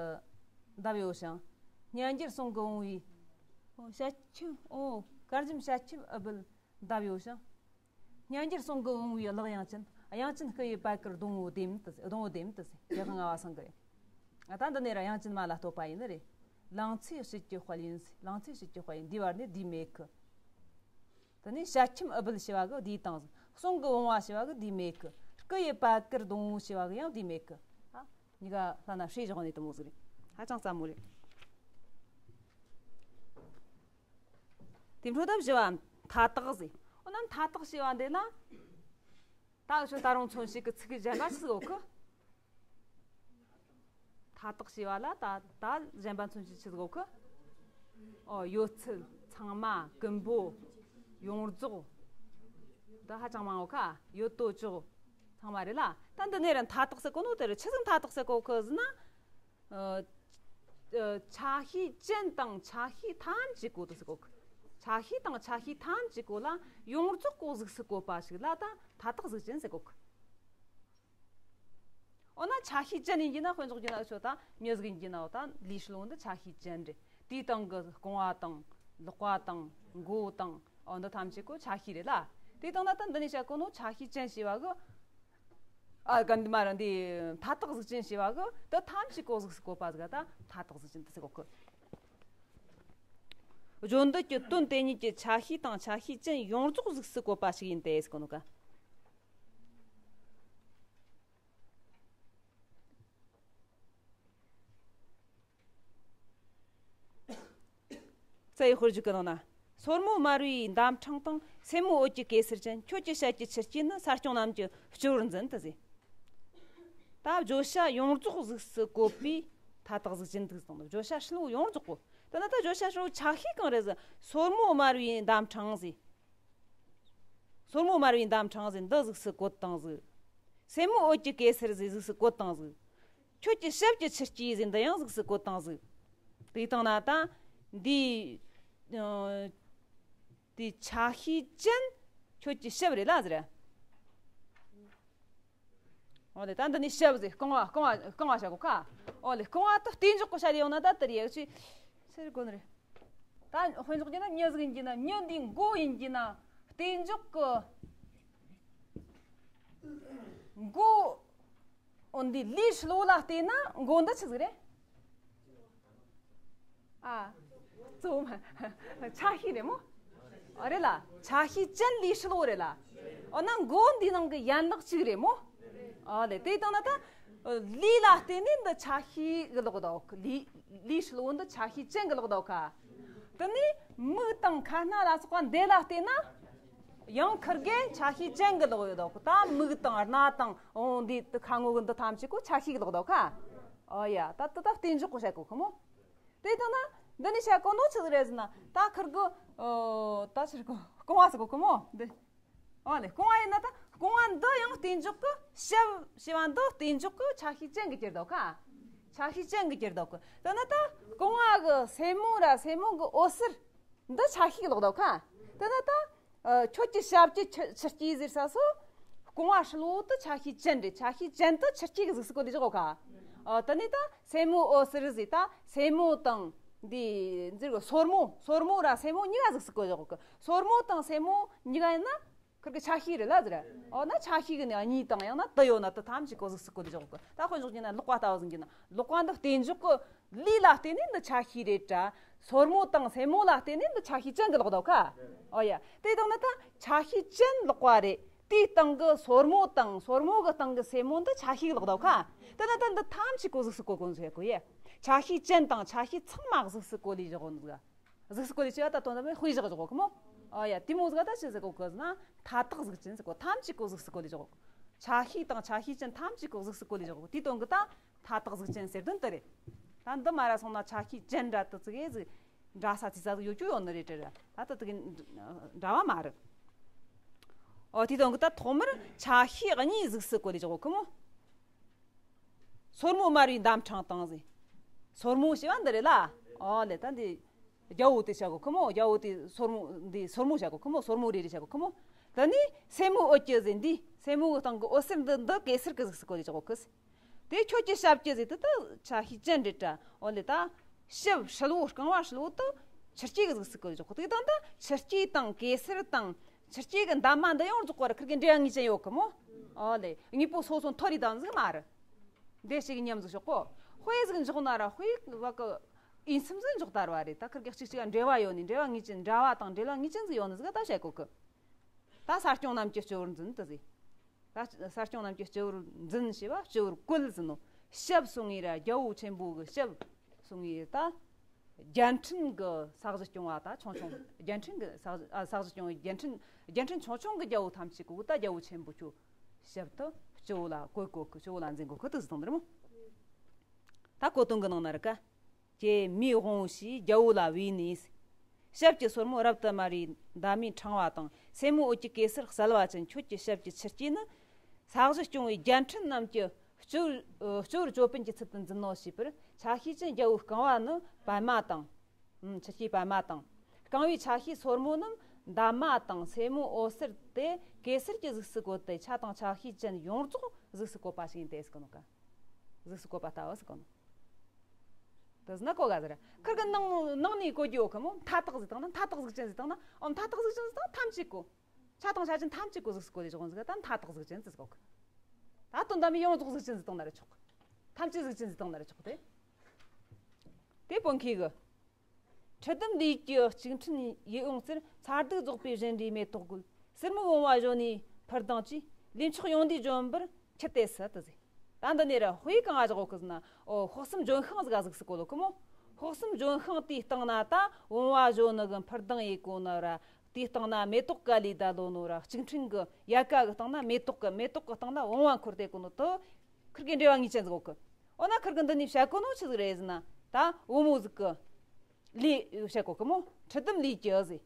མདའ་ཡོད་ཞིང་། སྙན་འགྱུར་གསུང་གི་བུང་བའི། ཨོ། ཞལ་ཁྱིམ། ཨོ། དཀར་འཇམ་ཞལ་ཁྱིམ་ཨུཏྤལ་མདའ་ཡོད་ཞིང་། སྙན་འགྱུར་གསུང་གི་བུང་བའི་གླུ་དབྱངས་ཅན། དབྱངས་ཅན་སྐུ་ཡི་བར་དཀར་སྡོང་བོ་ལྡེམ་དུ་ཟེར། སྡོང་བོ་ལྡེམ་དུ་ཟེར། རྒྱལ་དབང་ལྔ་པ་ཚང་གི་རེད། ཨ། ད་འདི་ནས་ར་དབྱངས་ཅན་མ་ལ་བསྟོད་པ་ཡིན་ནི་རེད། ལང་ཚོའི་དཔྱིད་ཀྱི་དཔལ་ཡིན་ཟེར། ལང་ཚོའི་དཔྱིད་ཀྱི་དཔལ་ཡིན། འདི་བར་ནས་བསྡུས་མེད་གི། དེ་ནས་ཞལ་ཁྱིམ་ཨུཏྤལ་ཞེས་པ་གི་བསྡུས་བཏང་ཟིག། གསུང་གི་བུང་བ་ཞེས་པ་གི་བསྡུས་མེད་གི། སྐུ་ཡི་བར་དཀར་སྡོང་བོ་ཞེས་པ་གི་ཡང་བསྡུས་མེད་གི། ཨ། གཉིས་ཀ་ལྷན་ན་བསྲེས་བཞག་ནས་དུ་མོ་ཟིག་རེད། ཧ་ཅང་སླ་མོ་རེད། དེ་འཕྲོ་ད་བཞི་བ་མཐའ་དག་ཟེར། འོ་ན་མཐའ་དག་ཞེས་པ་འདི་ན། ད་འུ་ཆོ་ད་རུང་མཚོན་བྱེད་ཀྱི་ཚིག་གཞན་པ་ཆི་ཟིག་ཡོད་གི། མཐའ་དག་ཞེས་པ་ལ་ད་ད་གཞན་པ་མཚོན་བྱེད་ཆི་ཟིག་ཡོད་གི། ཨོ། ཡོད་ཚད། ཚང་མ། ཀུན་པོ། ཡོངས་རྫོགས། འདི་ཧ་ཅང་མང་ཡོད་ཁ། ཡོད་དོ་ཅོག། ཚང་མ་རེད་ལ། ད་འདི་ནས་ར་མཐའ་དག་ཟེར་གོ་ནོ་དེ་ར་ཆི་ཟིག་མཐའ་དག་ཟེར་གོ་གི་ཟེར་ན། ཨ། ཨ། ཆ་ཤས་ཅན་དང་ཆ་ཤས་ཐམས་ཅད་གོ་དུ་ཟེར་གོ་གི། ཆ་ཤས་དང་ཆ་ཤས་ཐམས་ཅད་གོ་ལ་ཡོངས་རྫོགས་གོ་གཟུགས་སུ་བཀོད་པ་ཞིག་ལ་ད་མཐའ་དག་གཟུགས་ཅན་ཟེར་གོ་གི། འོ་ན་ཆ་ཤས་ཅན་ཡིན་གྱི་ན། དཔེ་འཇོག་གྱི་ན་འུ་ཆོ་ད་མྱི་ཟིག་ཡིན་གྱི་ན། འོ་ད་ལུས་ཧྲིལ་བོ་འདི་ཆ་ཤས་ཅན་རེད། དེའི་སྟེང་གི་རྐང་བ་དང་ལག་པ་དང་མགོ་དང་། འོ་འདི་ཐམས་ཅད་གོ་ཆ་ཤས་རེད་ལ། དེའི་སྟེང་ན་ད་འདི་ནས་བཤད་གོ་ནོ་ཆ་ཤས་ཅན་ཞེས་པ་གི། ཨ། ག་འདི་མ་ར་འདི་མཐའ་དག་གཟུགས་ཅན་ཞེས་པ་གི་ད་ཐམས་ཅད་གོ་གཟུགས་སུ་བཀོད་པ་ཟིག་ད་མཐའ་དག་གཟུགས་ཅན་དུ་ཟེར་གོ་གི། བརྗོད་འདོད་ཀྱི་དོན་དེ་ཉིད་ཀྱི་ཆ་ཤས་དང་ཆ་ཤས་ཅན་ཡོངས་རྫོགས་གཟུགས་སུ་བཀོད་པ་ཞིག་ཡིན་ཏེ་ཟེར་གོ་ནོ་ཀ། རྩ་བའི་དཔེར་བརྗོད་ཀྱི་ནང་ན། སོར་མོ་དམར་བོའི་འདབ་ཕྲེང་དང་། སེན་མོ་འོད་ཀྱི་གེ་སར་ཅན། ཁྱོད་ཀྱི་ཞལ་གྱི་ཆུ་སྐྱེས་ནི། ས་སྐྱོང་རྣམས་ཀྱི་སྤྱི་བོར་འཛིན་དུ་ཟེར། ད་བརྗོད་བྱ་ཡོངས་རྫོགས་གཟུགས་སུ་བཀོད་པའི་མཐའ་དག་གཟུགས་ཅན་དུ་བཏང་། བརྗོད་བྱ་ཧྲིལ་བོ་ཡོངས་རྫོགས་གོ། དེ་ན་ད་བརྗོད་བྱ་ཧྲིལ་བོ་ཆ་ཤས་གང་རེད་ཟེར། སོར་མོ་དམར་བོའི་འདབ་ཕྲེང་ཟེར། སོར་མོ་དམར་བོའི་འདབ་ཕྲེང་ཟེར་འདི་གཟུགས་སུ་བཀོད་བཏང་ཟིག། སེན་མོ་འོད་ཀྱི་གེ་སར་ཟེར་གཟུགས་སུ་བཀོད་བཏང་ཟིག། ཁྱོད་ཀྱི་ཞབས་ཀྱི་ཆུ་སྐྱེས་ཟེར་འདི་ཡང་གཟུགས་སུ་བཀོད་བཏང་ཟིག། དེ་བཏང་ན་ད་འདི། ཨ། དེ་ཆ་ཤས་ཅན་ཁྱོད་ཀྱི་ཞབས་རེད་ལ་ཟེར། འོ་ལེ། ད་འདི་ནས་ཞབས་ཟེར། རྐང་བ། རྐང་བ། རྐང་བ་བྱ་གོ་ཁ། འོ་ལེ། རྐང་བ་དེ་སྟེང་འཇོག་གི་བྱ་ལེ་ཡོང་ན་ད་དེར་ཡག་ཅིག་ཟེར་དགོས་ནི་རེད། ད་དཔེ་འཇོག་གྱི་ན་མྱི་ཟིག་ཡིན་གྱི་ན། མྱི་འདིའི་མགོ་ཡིན་གྱི་ན། སྟེང་འཇོག་གི་མགོ། འོ་འདི་ལུས་ཧྲིལ་བོ་ལ་བལྟས་ན་མགོ་འདི་ཆི་ཟིག་རེད། ཨ། གཙོ་བོ་མ། ཆ་ཤས་རེད་མོ། ཨ། རེད་ལ། ཆ་ཤས་ཅན་ལུས་ཧྲིལ་བོ་རེད་ལ། འོ་ན་མགོ་འདི་ནང་གི་ཡན་ལག་གཅིག་རེད་མོ། ཨ་ལེ། དེ་བཏང་ན་ད་ལུས་ལ་བལྟས་ནས་འདི་ཆ་ཤས་གི་ལོག་འདུག། ལུས། ལུས་ཧྲིལ་བོ་འདི་ཆ་ཤས་ཅན་གི་ལོག་འདུག་ཁ། དེ་ནས་མིག་དང་ཁ་སྣ་ལ་སོགས་པ་འདི་ལ་བལྟས་ན། ཡང་ཁིར་གེ་ཆ་ཤས་ཅན་གི་ལོག་ཡོད་དོ། ད་མིག་དང་སྣ་དང་འོང་འདི་ད་ཁ་ངོ་གི་འདི་ཐམས་ཅད་གོ་ཆ་ཤས་གི་ལོག་དོ་ཁ། ཨོ་ཡ། ད་ད་ད་རྟེན་འཇོག་གོ་བྱ་གོ་ཁི་མོ། དེ་ལྟ་ན་འདི་ནི་བྱ་གོ་ནོ་ཆི་ཟིག་རེད་ཟེར་ན། ད་ཁིར་གི་ཨོ་ད་ཕྱིར་གོ་རྐང་བ་ཟེར་གོ་ཁི་མོ་འདི། ཨོ་ལེ། རྐང་བ་ཡིན་ན་ད་རྐང་བ་འདི་ཡང་རྟེན་འཇོག་གི་ཞབས་ཞེས་པ་འདི་རྟེན་འཇོག་གི་ཆ་ཤས་ཅན་གི་གྱུར་དོ་ཁ། ཆ་ཤས་ཅན་གི་གྱུར་དོ་ཁི། དེ་ན་ད་རྐང་བ་གི་སེན་མོ་ར་སེན་མོ་གི་འོད་ཟེར་འདི་ཆ་ཤས་གི་ལོག་དོ་ཁ། དེ་ན་ད་ཨ་ཁྱོད་ཀྱི་ཞབས་ཀྱི་ཆུ་ཆུ་སྐྱེས་ཟེར་ས་སོ། རྐང་བ་ཧྲིལ་བོ་དུ་ཆ་ཤས་ཅན་རེད། ཆ་ཤས་ཅན་དུ་ཆུ་སྐྱེས་གི་གཟུགས་སུ་བཀོད་དེ་བཞག་གོ་ཁ། ཨ་དེ་ནས་ད་སེན་མོ་འོད་ཟེར་ཟེར། ད་སེན་མོ་དང་འདི་འཛིར་གི་སོར་མོ། སོར་མོ་ར་སེན་མོ་གཉིས་ཀ་གཟུགས་སུ་བཀོད་བཞག་གོ་ཁ། སོར་མོ་དང་སེན་མོ་གཉིས་ཀ་ཡིན་ན་ཁིར་གི་ཆ་ཤས་རེད་ལ་ཟེར། ཨོ་ན་ཆ་ཤས་གི་ནི་གཉིས་དང་ཡང་ན་དུ་ཡོད་ན་དུ་ཐམས་ཅད་གོ་གཟུགས་སུ་བཀོད་དེ་བཞག་གོ། ད་དཔེ་འཇོག་རྒྱུ་ན་ལག་པ་ལྟ་བུ་ཟིན་རྒྱུ་ན་ལག་པ་འདི་རྟེན་འཇོག་གི་ལུས་ལ་བརྟེན་ནས་འདི་ཆ་ཤས་རེད་དྲ། སོར་མོ་དང་སེན་མོ་ལ་བརྟེན་ནས་འདི་ཆ་ཤས་ཅན་གི་ལོག་དོ་ཁ། ཨོ་ཡ། དེ་དང་ནི་ད་ཆ་ཤས་ཅན་ལོག་པ་རེད། དེའི་སྟེང་གི་སོར་མོ་དང་སོར་མོ་གི་སྟེང་གི་སེན་མོ་འདི་ཆ་ཤས་ལོག་དོ་ཁ། དེ་ན་ད་འདི་ཐམས་ཅད་གོ་གཟུགས་སུ་བཀོད་གོ་ཟེར་གོ་ཡ། ཆ་ཤས་ཅན་དང་ཆ་ཤས་ཚང་མ་གཟུགས་སུ་བཀོད་ལས་བཞག་གོ་ནི་ཟིག་གཟུགས་སུ་བཀོད་ལས་ཆེ་བ་ད་དོན་དམ་པའི་དཔེ་བཞག་བཞག་གོ་ཁི་མོ། ཨོ་ཡ། དེ་མོ་ཟིག་ད་ཆི་ཟེར་གོ་གི་ཟེར་ན་མཐའ་དག་གཟུགས་ཅན་ཟེར་གོ། ཐམས་ཅད་གོ་གཟུགས་སུ་བཀོད་ལས་བཞག་གོ། ཆ་ཤས་དང་ཆ་ཤས་ཅན་ཐམས་ཅད་གོ་གཟུགས་སུ་བཀོད་ལས་བཞག་གོ། དེའི་དོན་གི་ད་མཐའ་དག་གཟུགས་ཅན་ཟེར་དོན་དེ་རེད། ད་འདི་མ་ར་སོང་ན་ཆ་ཤས་ཅན་འདྲ་དུ་ཙི་གེ་ཟིག་འདྲ་ས་ཙི་ས་ཟིག་ཡོད་རྒྱུ་ཡོད་ནི་རེད་དྲ། ད་དུ་དུ་གི་འདྲ་བ་མ་རེད། ཨོ་དེའི་དོན་གི་ད་ཐོག་མར་ཆ་ཤས་གཉིས་གཟུགས་སུ་བཀོད་ལས་བཞག་གོ་ཁི་མོ། སོར་མོ་དམར་བའི་འདམ་ཕྲེང་དང་ཟེར། སོར་མོ་ཞེས་པ་འདི་རེད་ལ། ཨོ་ལེ། ད་འདི་རྒྱལ་པོ་དེ་བྱ་གོ་ཁི་མོ། རྒྱལ་པོ་དེ་སོར་མོ་འདི་སོར་མོ་བྱ་གོ་ཁི་མོ། སོར་མོ་རེ་རེ་བྱ་གོ་ཁི་མོ། ད་ནི་སེན་མོ་འོད་ཀྱི་ཟེར། འདི་སེན་མོ་གི་སྟེང་གི་འོད་ཟེར་འདི་འདི་གེ་སར་གི་གཟུགས་སུ་བཀོད་ལས་བཞག་གོ་ཁི། དེ་ཁྱོད་ཀྱི་ཞབས་ཀྱི་ཟེར་དུ་ད་ཆ་ཤས་ཅན་རེད་དྲ། ཨོ་ལེ། ད་ཞབས་ཧྲིལ་བོ་རྐང་བ་ཧྲིལ་བོ་དུ་ཆུ་སྐྱེས་གི་གཟུགས་སུ་བཀོད་ལས་བཞག་གོ། དེ་དང་ད་ཆུ་སྐྱེས་དང་གེ་སར་དང་ཆུ་སྐྱེས་གི་འདབ་མ་འདི་ཡོངས་རྫོགས་པར་ཁིར་གི་འབྲེལ་བ་ངེས་ཅན་ཡོད་གི་མོ། ཨོ་ལེ། དངོས་པོ་སོ་སོ་མཐོ་རིས་དང་ཟིག་མ་རེད། འདི་ཞིག་མཉམ་ཟིག་ཤོག་གོ། དཔེ་ཟིག་འཇོག་ན་ར་དཔེ་བ་གི་འོས་འཚམ་ཟིག་འཇོག་དར་བ་རེད། ད་ཁིར་གི་གཅིག་གཅིག་འབྲེལ་བ་ཡོད་ནི། འབྲེལ་བ་ངེས་ཅན། འདྲ་བ་དང་འབྲེལ་བ་ངེས་ཅན་ཟིག་ཡོད་ནི་ཟིག་ད་བཤད་གོ་གི། ད་ས་སྐྱོང་རྣམས་ཀྱི་སྤྱི་བོར་འཛིན་དུ་ཟེར། ད་ས་སྐྱོང་རྣམས་ཀྱི་སྤྱི་བོར་འཛིན་ཞེས་པ་སྤྱི་བོར་བཀོད་ཟེར་ནོ། ཞབས་གསུང་ངེ་ར་རྒྱལ་པོ་ཆེན་པོ་གི་ཞབས་གསུང་ངེ་ད། རྒྱལ་ཕྲན་གི་ས་གཞི་སྐྱོང་བ་ད་ཆུང་ཆུང་། རྒྱལ་ཕྲན་གི་ས་གཞི་ཨ་ས་གཞི་སྐྱོང་བའི་རྒྱལ་ཕྲན། རྒྱལ་ཕྲན་ཆུང་ཆུང་གི་རྒྱལ་པོ་ཐམས་ཅད་གི་འོ་ད་རྒྱལ་པོ་ཆེན་པོ་ཁྱོད་ཞབས་ད་སྤྱི་བོ་ལ་བཀོད་གོ་གི། སྤྱི་བོ་ལ་འཛིན་གོ་གི་དུ་ཟེར་དང་འདིར་མོ། ད་གོ་དོན་གི་ནང་ན་ར་ཀ། ཀྱེ་མིའི་དབང་པོ་ཞེས་རྒྱལ་པོ་ལ་བོས་ནས། ཞབས་ཀྱི་སོར་མོ་རབ་ཏུ་དམར་བའི་འདབ་མའི་ཕྲེང་བ་དང་། སེན་མོ་འོད་ཀྱི་གེ་སར་གསལ་བ་ཅན་ཁྱོད་ཀྱི་ཞབས་ཀྱི་ཆུ་སྐྱེས་ནི། ས་གཞི་སྐྱོང་བའི་རྒྱལ་ཕྲན་རྣམས་ཀྱི་སྤྱི་བོར་སྤྱི་བོར་ཅོད་པན་གྱི་ཚུལ་དུ་འཛིན་ནོ་ཞེས་པར། ཆ་ཤས་ཅན་རྒྱལ་པོའི་རྐང་བ་ནི་པདྨ་དང་། ཨུམ། ཆུ་སྐྱེས་པདྨ་དང་། རྐང་པའི་ཆ་ཤས་སོར་མོ་རྣམས་འདབ་མ་དང་སེན་མོ་འོད་ཟེར་དེ་གེ་སར་གྱི་གཟུགས་སུ་བཀོད་དེ། ཆ་དང་ཆ་ཤས་ཅན་ཡོངས་རྫོགས་གཟུགས་སུ་བཀོད་པ་ཞིག་ཡིན་ཏེ་ཟེར་གོ་ནོ་ཀ། གཟུགས་སུ་བཀོད་པ་ལྟ་བུ་ཟེར་གོ་ནོ། དེ་ཟེར་ན་གོ་ག་ཟེར། ཁིར་གི་ནང་ནང་ནས་གོ་རྒྱུ་ཡོད་གི་མོ། མཐའ་དག་ཟེར་དང་ན་མཐའ་དག་གཟུགས་ཅན་ཟེར་དང་ན། ཨོ་མཐའ་དག་གཟུགས་ཅན་ཟེར་དང་ཐམས་ཅད་གོ། ཆ་དང་ཆ་ཅན་ཐམས་ཅད་གོ་གཟུགས་སུ་བཀོད་ལས་བཞག་ཟིག་ད་མཐའ་དག་གཟུགས་ཅན་ཟེར་གོ་གི། ད་དོན་དམ་ཡོངས་རྫོགས་གཟུགས་ཅན་ཟེར་དང་ན་ར་ཆོག་གི། ཐམས་ཅད་གཟུགས་ཅན་ཟེར་དང་ན་ར་ཆོག་སྟེ། དེ་པོ་མཁས་གི། ཁྲི་ལྡེམ་ལུས་ཀྱི་ལྕུག་ཕྲན་ཡིད་འོང་ཟེར། མཚར་སྡུག་རྫོགས་པའི་བཞིན་རས་མེ་ཏོག་བཀོད། ཟུར་མིག་བུང་བ་གཞོན་ནུའི་འཕུར་ལྡིང་གིས། ལུས་མཆོག་ཡོངས་འདུས་ལྗོན་པར་འཁྱུད་དེ་སུ་དེ་ཟེར། ད་འདི་ནས་ར་དཔེ་གང་ང་བཞག་གོ་གི་ཟེར་ན། ཨོ་དཔག་བསམ་ལྗོན་ཤིང་ཟིག་ག་གཟུགས་སུ་བཀོད་ལོ་གི་མོ། དཔག་བསམ་ལྗོན་ཤིང་དེའི་སྟེང་ན་ད་བུང་བ་གཞོན་ནུ་གི་འཕུར་ལྡིང་ཡེ་གོ་ནོ་ར། དེའི་སྟེང་ན་མེ་ཏོག་ག་ལི་ད་ལོ་ནོ་ར། ལྕུག་ཕྲན་གི་ཡལ་ག་གི་སྟེང་ན་མེ་ཏོག་གི། མེ་ཏོག་གི་སྟེང་ན་བུང་བ་འཁོར་ཏེ་གོ་ནོ་དེ་ཁིར་གི་འབྲེལ་བ་ངེས་ཅན་ཟིག་གོ་གི། འོ་ན་ཁིར་གི་འདི་ནས་བཤད་གོ་ནོ་ཆི་ཟིག་རེད་ཟེར་ན། ད་བུ་མོ་ཟིག་གི་ལུས་བཤད་གོ་གི་མོ། ཁྲི་ལྡེམ་ལུས་ཀྱི་ཟེར།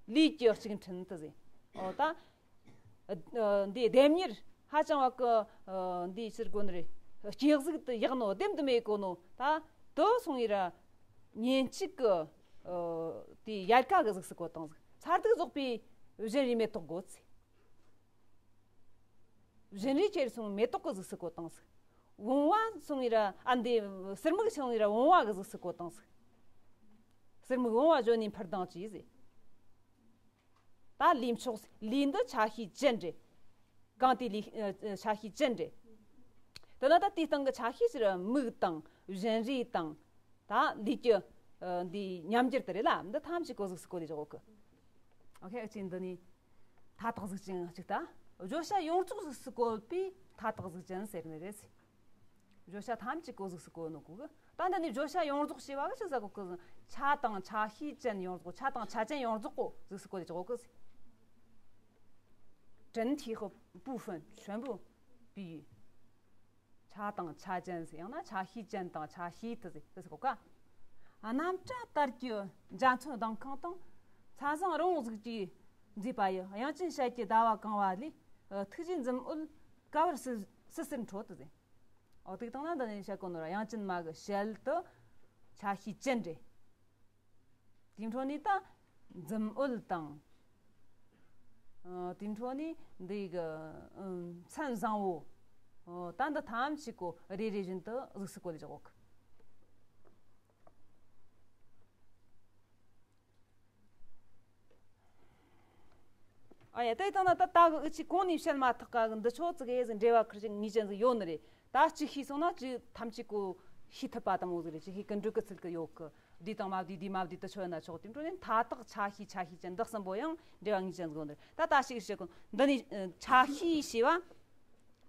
ལུས་ཀྱི་ལྕུག་ཕྲན་དེ་ཟེར། འོ་ད་ཨ་འདི་ལྡེམ་མྱུར་ཧ་ཅང་བ་གི་ཨ་འདི་ཟེར་གོ་ནི་རེད། སྐྱེ་གཟུགས་དེ་ཡག་ནོ་ལྡེམ་དུ་མེད་གོ་ནོ། ད་དེ་སོང་ཡི་ར་ཉིན་གཅིག་གི་ཨ་དེ་ཡལ་ག་གི་གཟུགས་སུ་བཀོད་བཏང་ཟིག་མཚར་སྡུག་རྫོགས་པའི་བཞིན་རས་མེ་ཏོག་བཀོད་ཟིག་བཞིན་རས་ཁྱེར་སོང་མེ་ཏོག་གི་གཟུགས་སུ་བཀོད་བཏང་ཟིག་བུང་བ་སོང་ཡི་ར་ཨ་འདི་ཟུར་མིག་སོང་ཡི་ར་བུང་བ་གི་གཟུགས་སུ་བཀོད་བཏང་ཟིག་ཟུར་མིག་བུང་བ་གཞོན་ནུའི་འཕུར་ལྡིང་གིས་ཟེར། ད་ལུས་མཆོག་ཟེར། ལུས་འདི་ཆ་ཤས་ཅན་རེད། གང་དེ་ལུས་ཨ་ཆ་ཤས་ཅན་རེད། དེ་ན་ད་དེའི་སྟེང་གི་ཆ་ཤས་ཟེར་མིག་དང་བཞིན་རས་དང་། ད་ལུས་ཀྱི་ཨ་འདི་ཉམས་འགྱུར་དེ་རེད་ལ། འདི་ཐམས་ཅད་གོ་གཟུགས་སུ་བཀོད་ལས་བཞག་གོ་གི། ཨོ་ཁེ། ཨ་ཅེ་འདི་ནི་མཐའ་དག་གཟུགས་ཅན་གཅིག་ད། བརྗོད་བྱ་ཡོངས་རྫོགས་གཟུགས་སུ་བཀོད་པའི་མཐའ་དག་གཟུགས་ཅན་ཟེར་ནི་རེད། བརྗོད་བྱ་ཐམས་ཅད་གོ་གཟུགས་སུ་བཀོད་ནོ་གོ་གི། ད་འདི་ནི་བརྗོད་བྱ་ཡོངས་རྫོགས་ཞེས་པ་གི་ཆི་ཟེར་གོ་གི། ཆ་དང་ཆ་ཤས་ཅན་ཡོངས་རྫོགས། ཆ་དང་ཆ་ཅན་ཡོངས་རྫོགས་གོ་གཟུགས་སུ་བཀོད་ལས་བཞག་གོ་གི། 整体和部分全部比喻。 ཆ་དང་ཆ་ཅན་ཟེར། ཡང་ན་ཆ་ཤས་ཅན་དང་ཆ་ཤས་དུ་ཟེར། དེ་ཟེར་གོ་ཀ་རྣམ་གྲངས་ལྟར་གྱི་འཇའ་ཚོན་ལྡིང་ཁང་དང་། མཚན་བཟང་རི་བོང་གཟུགས་ཀྱིས་མཛེས་པ་ཡི། དབྱངས་ཅན་ཞལ་གྱི་ཟླ་བ་གང་བ་ལས། ཐུགས་རྗེའི་འཛུམ་འོད་ག་བུར་སིལ་སིལ་སིལ་འཕྲོ་དུ་ཟེར། འོ་དེ་དང་ན་འདི་ནས་བཤད་གོ་ནོ་ར། དབྱངས་ཅན་མ་གི་ཞལ་དུ་ཆ་ཤས་ཅན་རེད། དེའི་འཕྲོ་ནས་ད་འཛུམ་འོད་དང་། ཨ། དེའི་འཕྲོ་ནས་འདི་གི་ཨམ་མཚན་བཟང་བོ། ཨོ་ད་འདི་ཐམས་ཅད་ཀོ་རེ་རེ་བཞིན་དུ་གཟུགས་སུ་བཀོད་ལས་བཞག་གོ། ཨ་ཡ། དེ་དང་ན་ད་ད་གི་འུ་ཆོས་གོང་ནས་བཤད་མ་ཐག་ག་གི་འདི་ཆོ་ཙི་གེ་ཟིག་འབྲེལ་བ་ཁུར་ཅིག་ངེས་ཅན་ཟིག་ཡོད་ནི་རེད། ད་གཅིག་ཤེས་སོང་ན་གཅིག་ཐམས་ཅད་གོ་ཤེས་ཐུབ་པ་དང་མོ་ཟིག་རེད། གཅིག་ཤེས་ཀུན་འགྲོ་གི་ཚུལ་གི་ཡོད་གི། བསྡུས་དང་མ་བསྡུས། བསྡུས་མ་བསྡུས་དུ་ཆོད་ན་ཆོག་དེ་འཕྲོ་ནས་མཐའ་དག་ཆ་ཤས་ཆ་ཤས་ཅན་འདི་གསུམ་པོ་ཡང་འབྲེལ་བ་ངེས་ཅན་ཟིག་ཡོད་ནི་རེད། ད་ད་ཞིག་བཤད་གོ། འདི་ནས་ཨ་ཆ་ཤས་ཞེས་པ།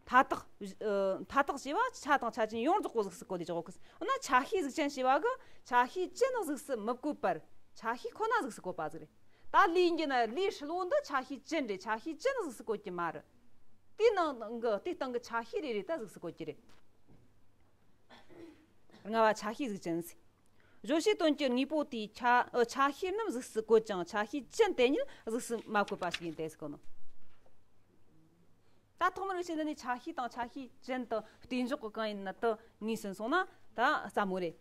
མཐའ་དག་ཨ་མཐའ་དག་ཞེས་པ་ཆ་དང་ཆ་ཅན་ཡོངས་རྫོགས་གོ་གཟུགས་སུ་བཀོད་ལས་བཞག་གི། འོ་ན་ཆ་ཤས་གཟུགས་ཅན་ཞེས་པ་གི་ཆ་ཤས་ཅན་གཟུགས་སུ་མི་བཀོད་པར་ཆ་ཤས་ཁོ་ན་གཟུགས་སུ་བཀོད་པ་ཟིག་རེད། ད་ལས་ཡིན་གྱི་ན་ལས་ཧྲིལ་བོ་འདི་ཆ་ཤས་ཅན་རེད། ཆ་ཤས་ཅན་གཟུགས་སུ་བཀོད་ཀྱི་མ་རེད། དེའི་ནང་གི་དེའི་སྟེང་གི་ཆ་ཤས་རེ་རེ་ད་གཟུགས་སུ་བཀོད་ཀྱི་རེད། ལྔ་བ་ཆ་ཤས་གཟུགས་ཅན་ཟེར། བརྗོད་བྱའི་དོན་གྱི་དངོས་པོ་དེའི་ཆ་ཨ་ཆ་ཤས་རྣམས་གཟུགས་སུ་བཀོད་ཀྱང་ཆ་ཤས་ཅན་དེ་ཉིད་གཟུགས་སུ་མ་བཀོད་པ་ཞིག་ཡིན་ཏེ་ཟེར་གོ་ནོ། ད་ཐོག་མར་འུ་ཆོས་འདི་ནས་ཆ་ཤས་དང་ཆ་ཤས་ཅན་དུ་གཏན་འཇོག་གི་གང་ཡིན་ན་དུ་ངོས་ཟིན་སོང་ན་ད་སླ་མོ་རེད།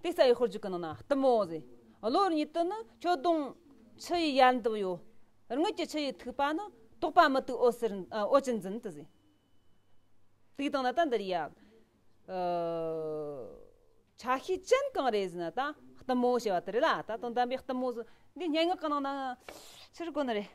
དེ་རྩ་བའི་དཔེར་བརྗོད་ཀྱི་ནང་ན་གཏུམ་མོ་ཟེར། གློ་བུར་ཉིད་དུ་ནི་ཁྱོད་གདོང་ཆུ་ཡིས་ཡལ་འདུག་ཡོད། རྔུལ་གྱི་ཆུ་ཡིས་ཐུག་པ་ནི། དོགས་པ་མི་བཏུག་འོད་ཟེར་ཨ་འོད་ཅན་འཛིན་དུ་ཟེར། དེ་དང་ན་ད་འདིར་ཡ། ཨ་ཆ་ཤས་ཅན་གང་རེད་ཟེར་ན་ད་གཏུམ་མོ་ཞེས་པ་དེ་རེད་ལ། ད་དོན་དམ་པའི་གཏུམ་མོ་ཟེར་འདི་སྙན་ངག་གི་ནང་ན་ཆི་རེད་གོ་ནི་རེད།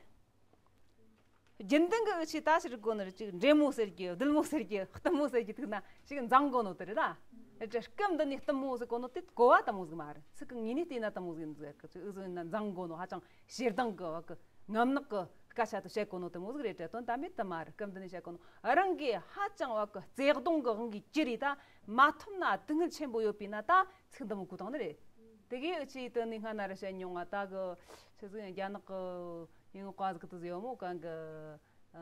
རྒྱུན་ལྡན་གྱི་འུ་ཆོས་ད་ཆི་རེད་གོ་ནི་རེད། ཅིག་འདྲེ་མོ་ཟེར་གི། བདུད་མོ་ཟེར་གི། གཏུམ་མོ་ཟེར་གི་ཐུག་ན་ཅིག་འཛིང་གོ་ནོ་དེ་རེད་ལ། རེད་དྲ་སྐབས་འདི་ནས་གཏུམ་མོ་ཟེར་གོ་ནོ་དེ་གོ་བ་དམ་མོ་ཟིག་མ་རེད། ཚིག་གི་ངོས་ནས་བལྟས་ན་དམ་མོ་ཟིག་ཡིན་ཟེར་གི། ཅིག་འུ་ཟོ་ཡིན་ན་འཛིང་གོ་ནོ་ཧ་ཅང་ཞེ་སྡང་གི་བ་གི་ངམ་ནག་གི་སྐད་ཆ་དུ་བཤད་གོ་ནོ་དེ་མོ་ཟིག་རེད་དྲ། དོན་དམ་པའི་དེ་མ་རེད། སྐབས་འདི་ནས་བཤད་གོ་ནོ་རང་གི་ཧ་ཅང་བ་གི་བརྩེ་གདུང་གི་དབང་གིས་ཅི་རེད་ད་མ་ཐོབ་ན་སྡུག་བསྔལ་ཆེན་པོ་ཡོད་པས་ན་ད་ཚིག་འདི་མོ་གོ་དང་ནི་རེད། དེ་གའི་འུ་ཆོས་དེ་ནས་སྔ་ན་ར་བཤད་མྱོང་ང་། ད་གི་ཆི་ཟིག་རྒྱ་ནག་གི་ཡིན་བཀའ་ཟིག་དུ་ཟེར་ཡོད་མོ་གང་གི་ཨ་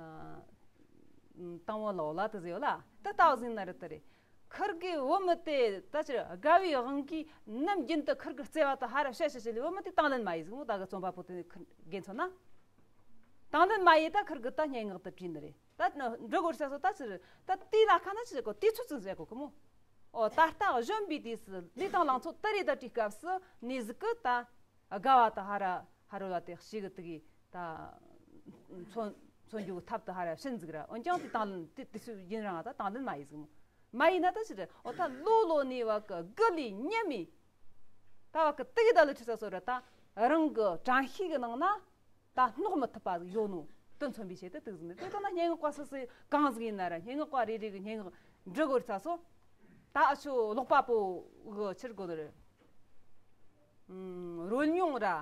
དང་བོ་ལོ་ལ་དུ་ཟེར་ཡོད་ལ། ད་ལྟ་བ་ཟིག་ན་རེད་དུ་རེད། ཁུར་གི་བུ་མོ་དེ་ད་ཕྱིར་དགའ་བའི་དབང་གིས་ནམ་རྒྱུན་དུ་ཁུར་གི་བརྩེ་བ་དེ་ཧ་ར་བཤད་བཤད་བཤད་ལས་བུ་མོ་དེ་དང་ལེན་མ་ཡེ་ཟིག་མོ། ད་གི་རྩོམ་པ་པོ་དེ་ཁུར་དགེ་མཚོན་ན་དང་ལེན་མ་ཡེ་ད་ཁུར་གི་ད་སྙན་ངག་དེ་བྲིས་ནི་རེད། ད་འབྲི་དགོས་ས་སོ་ད་ཕྱིར་ད་དེ་ལ་ཁ་ན་ཕྱིར་གོ་དུས་ཚོད་ཙམ་བཤད་གོ་གི་མོ། ཨོ་ད་ལྟ་གཞོན་པའི་དུས་སུ་ལུས་དང་ལང་ཚོ་དེ་རེད། ད་དེའི་སྐབས་སུ་ནི་ཟིག་གི་ད་དགའ་བ་ད་ཧ་ར་ཧ་རོ་ལ་དེ་ཞིག་གི་དེ་གི་ད་མཚོན་མཚོན་རྒྱུ་ཐབས་དེ་ཧ་ར་ཕྱིན་ཟིག་ར། འོན་ཀྱང་དེ་དང་དེ་དེ་སུ་ཡིན་རང་ད་དང་ལེན་མ་ཡེ་ཟིག་མོ། མ་ཡེ་ན་ད་ཕྱིར་ཨོ་ད་ལོ་ལོ་ནས་བ་གི་དགུ་ལས་ཉི་མའི་ད་བ་གི་དེ་གི་ད་ལོ་ཁྲི་ས་སོ་ར་ད་རང་གི་དྲན་ཤེས་གི་ནང་ན་ད་སྣང་མི་ཐུབ་པ་ཟིག་ཡོད་ནོ་དེ་མཚོན་པའི་ཆེད་དུ་དེ་ཟིག་ནི། དེ་ལྟ་ན་སྙན་ངག་པ་སུ་སུ་གང་ཟིག་ཡིན་ན་ར་སྙན་ངག་པ་རེ་རེ་གི་སྙན་ངག་འབྲི་དགོས་ས་སོ། ད་ཨ་ཆོ་ཀློག་པ་པོ་གི་ཕྱིར་གོ་ནི་རེད། ཨམ་རོལ་མྱོང་ར། ཨ་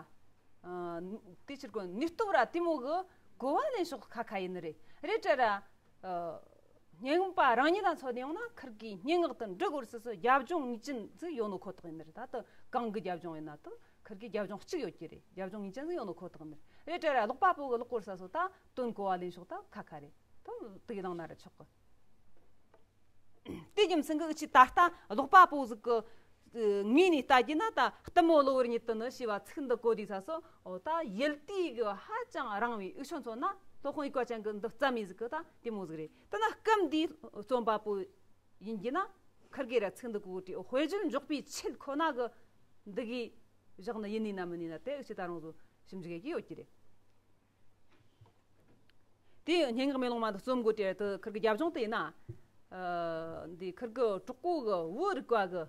དེ་ཕྱིར་གོ་ནུས་སྟོབས་ར་དེ་མོ་གི་གོ་བ་ལེན་ཕྱོགས་ཁ་ཁ་ཡིན་ནི་རེད། རེད་དྲ་ར། ཨ་སྙན་ངག་པ་རང་ཉིད་ལ་མཚོན་ནས་ཡོང་ན་ཁུར་གི་སྙན་ངག་དེ་འབྲི་དགོས་ས་སོ་རྒྱབ་ལྗོངས་ངེས་ཅན་ཟིག་ཡོད་ནོ་ཁོ་ཐག་ཡིན་ནི་རེད། ད་དེ་གང་གི་རྒྱབ་ལྗོངས་ཡིན་ན་དེ་ཁུར་གི་རྒྱབ་ལྗོངས་གཅིག་ཡོད་ཀྱི་རེད། རྒྱབ་ལྗོངས་ངེས་ཅན་ཟིག་ཡོད་ནོ་ཁོ་ཐག་ཡིན་ནི་རེད། དྲ་ར་ཀློག་པ་པོ་གི་ཀློག་དགོས་ས་སོ་ད་དོན་གོ་བ་ལེན་ཕྱོགས་ད་ཁ་ཁ་རེད། དེ་དེ་གི་ནང་ན་ར་ཆོག་གི། དེ་རྒྱུ་མཚན་གྱིས་འུ་ཆོས་ད་ལྟ་ཀློག་པ་པོ་ཟིག་གི་ངོས་ནས་ལྟ་རྒྱུ་ན་ད་གཏུམ་མོ་གློ་བུར་ཉིད་དུ་ནི་ཞེས་པ་ཚིག་འདི་གོ་དུས་ས་སོ། འོ་ད་ཡུལ་དུས་ཀྱི་ཧ་ཅང་རིང་བའི་འུ་ཆོ་མཚོན་ན་སློབ་དཔོན་དབྱུག་པ་ཅན་གྱིས་འདི་བརྩམས་མི་ཟིག་གི་ད་དེ་མོ་ཟིག་རེད། དེ་ན་སྐབས་འདིའི་རྩོམ་པ་པོ་ཡིན་རྒྱུ་ན་ཁུར་གེ་ར་ཚིག་འདི་གོ་དུས་དཔེ་བརྗོད་འཇོག་པའི་ཆེད་ཁོ་ན་གི་འདི་གི་བཞག་ནི་ཡིན་ནི་ན་མིན་ནི་ན་དེ་འུ་ཆོས་ད་རུང་བཟོ་ཞིབ་འཇུག་ཡེ་གི་ཡོད་ཀྱི་རེད། དེ་སྙན་ངག་མེ་ལོང་མ་འདི་རྩོམ་དགོས་དེ་དེ་ཁུར་གི་རྒྱབ་ལྗོངས་དེ་ཡིན་ན། ཨ་འདི་ཁུར་གི་གྲོགས་པོ་གི་བུ་རིག་པ་གི་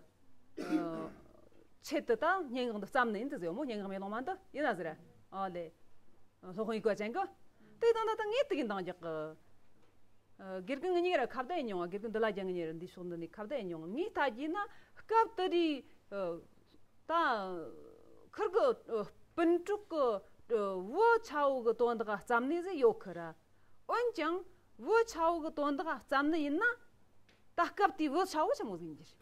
ཨ་ཆེད་དུ་ད་སྙན་ངག་འདི་བརྩམས་ནི་ཡིན་དུ་ཟེར་མོ། སྙན་ངག་མེ་ལོང་མ་འདི་ཡིན་ན་ཟེར། ཨ་ལེ། སློབ་དཔོན་དབྱུག་པ་ཅན་གི་དེ་དང་ད་ད་ངས་དེ་གི་འདང་རྒྱག་གི། ཨ་དགེ་རྒན་ངེད་གཉིས་ཀ་ར་ཁ་བརྡ་ཡེ་མྱོང་བ། དགེ་རྒན་འདི་ལ་རྒྱ་ངེད་གཉིས་ར་འདི་ཕྱོགས་འདི་ནས་ཁ་བརྡ་ཡེ་མྱོང་བ། ངས་ལྟ་རྒྱུ་ན་སྐབས་དེ་དུས་ཨ་ད་ཁུར་གི་ཨ་སྤུན་གྲོགས་གི་ཨ་བུ་ཆ་བོ་གི་དོན་དག་བརྩམས་ནི་ཟིག་ཡོད་ཁི་ར། འོན་ཀྱང་བུ་ཆ་བོ་གི་དོན་དག་བརྩམས་ནི་ཡིན་ན་ད་སྐབས་དེའི་བུ་ཆ་བོ་ཆི་མོ་ཟིག་ཡིན་རྒྱུ་རེད།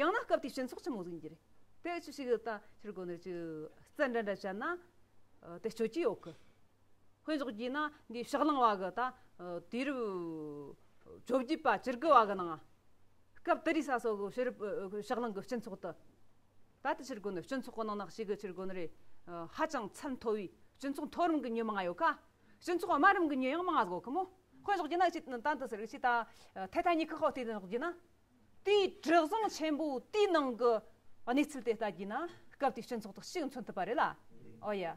ཡང་ན་སྐབས་དེའི་སྤྱི་ཚོགས་ཆི་མོ་ཟིག་ཡིན་རྒྱུ་རེད། དེ་ཆི་ཞིག་ད་ཕྱིར་གོ་ནི་ཅི་རྩ་འདྲ་འདྲ་བཤད་ན་ཨ་དེ་སྤྱོད་ཀྱི་ཡོད་ཁི། དཔེ་འཇོག་རྒྱུ་ན་འདི་ཕྱག་གླང་བ་གི་ད་དུས་རབས་བཅོ་བརྒྱད་པ་བཅུ་དགུ་བ་གི་ནང་སྐབས་དེ་རིང་ས་སོ་གི་ཕྱི་རབས་ཕྱག་གླང་གི་སྤྱི་ཚོགས་དུ་ད་ལྟ་ཕྱིར་གོ་ནི་སྤྱི་ཚོགས་གི་ནང་ན་ཞིག་གི་ཕྱིར་གོ་ནི་རེད། ཧ་ཅང་ཚད་མཐོ་བའི་སྤྱི་ཚོགས་མཐོ་རིམ་གི་མྱི་མང་ཡོད་ཀ། སྤྱི་ཚོགས་དམའ་རིམ་གི་མྱི་ཡང་མང་ང་ཟིག་ཡོད་ཀི་མོ། དཔེ་འཇོག་རྒྱུ་ན་ཅི་ད་ལྟ་ཟེར་གི་ཅི་ད་ཐའི་ཐ་ཉི་ཁི་ཁོ་དེ་འཇོག་རྒྱུ་ན། དེའི་གྲུ་གཟིངས་ཆེན་པོ་དེའི་ནང་གི་གནས་ཚུལ་དེ་ལྟ་རྒྱུ་ན་སྐབས་དེའི་སྤྱི་ཚོགས་དག་ཞིག་མཚོན་ཐུབ་པ་རེད་ལ། ཨོ་ཡ།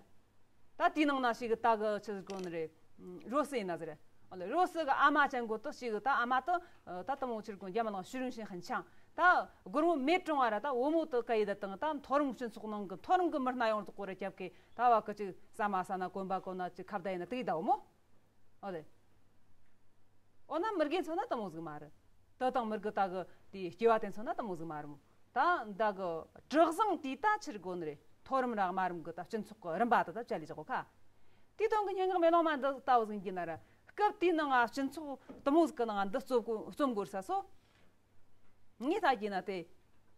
ད་དེའི་ནང་ན་ཞིག་གི་ད་གི་ཆི་ཟིག་གོ་ནི་རེད། རོ་སི་ཡིན་ན་ཟེར། ཨོ་ལེ་རོ་སི་གི་ཨ་མ་ཅན་གོ་དག་ཞིག་གི་ད་ཨ་མ་དག་ད་དུ་མོ་ཆི་གོ་རྒྱ་མ་ལང་ཤུ་རུང་ཤིང་ཧན་ཆང་ད་སྒོར་མོ་མེད་གྲོང་བ་ར་ད་བུ་མོ་དག་ག་ཡི་ད་དང་ད་མཐོ་རིམ་སྤྱི་ཚོགས་ནང་གི་མཐོ་རིམ་གི་མི་སྣ་ཡོངས་རྫོགས་གོ་ར་རྒྱབ་གི་ད་བ་གི་ཅིག་ཟ་མ་ཟ་ན་གོན་པ་གོན་ན་ཅིག་ཁ་བརྡ་ཡིན་ན་དེ་གི་ད་བུ་མོ། ཨོ་ལེ། འོ་ན་མི་རྒན་ཚོ་ན་དུ་མོ་ཟིག་མ་རེད། དུ་དང་མི་རྒན་ད་གི་དེ་སྐྱེ་བ་དེ་ཚོ་ན་དུ་མོ་ཟིག་མ་རེད་མོ། ད་ད་གི་གྲུ་གཟིངས་དེ་ད་ཕྱིར་གོ་ནི་རེད། མཐོ་རིམ་ར་དམའ་རིམ་གི་ད་སྤྱི་ཚོགས་གི་རིམ་པ་ད་ད་བཅའ་ལས་བཞག་གོ་ཁ། དེ་དོན་གི་སྙན་ངག་མེ་ལོང་མ་འདི་ལྟ་བུ་ཟིག་གི་ན་ར་སྐབས་དེའི་ནང་ང་སྤྱི་ཚོགས་དུ་མོ་ཟིག་གི་ནང་ང་འདི་རྩོམ་གོ་རྩོམ་དགོས་ས་སོ། ངས་ད་གི་ན་དེ་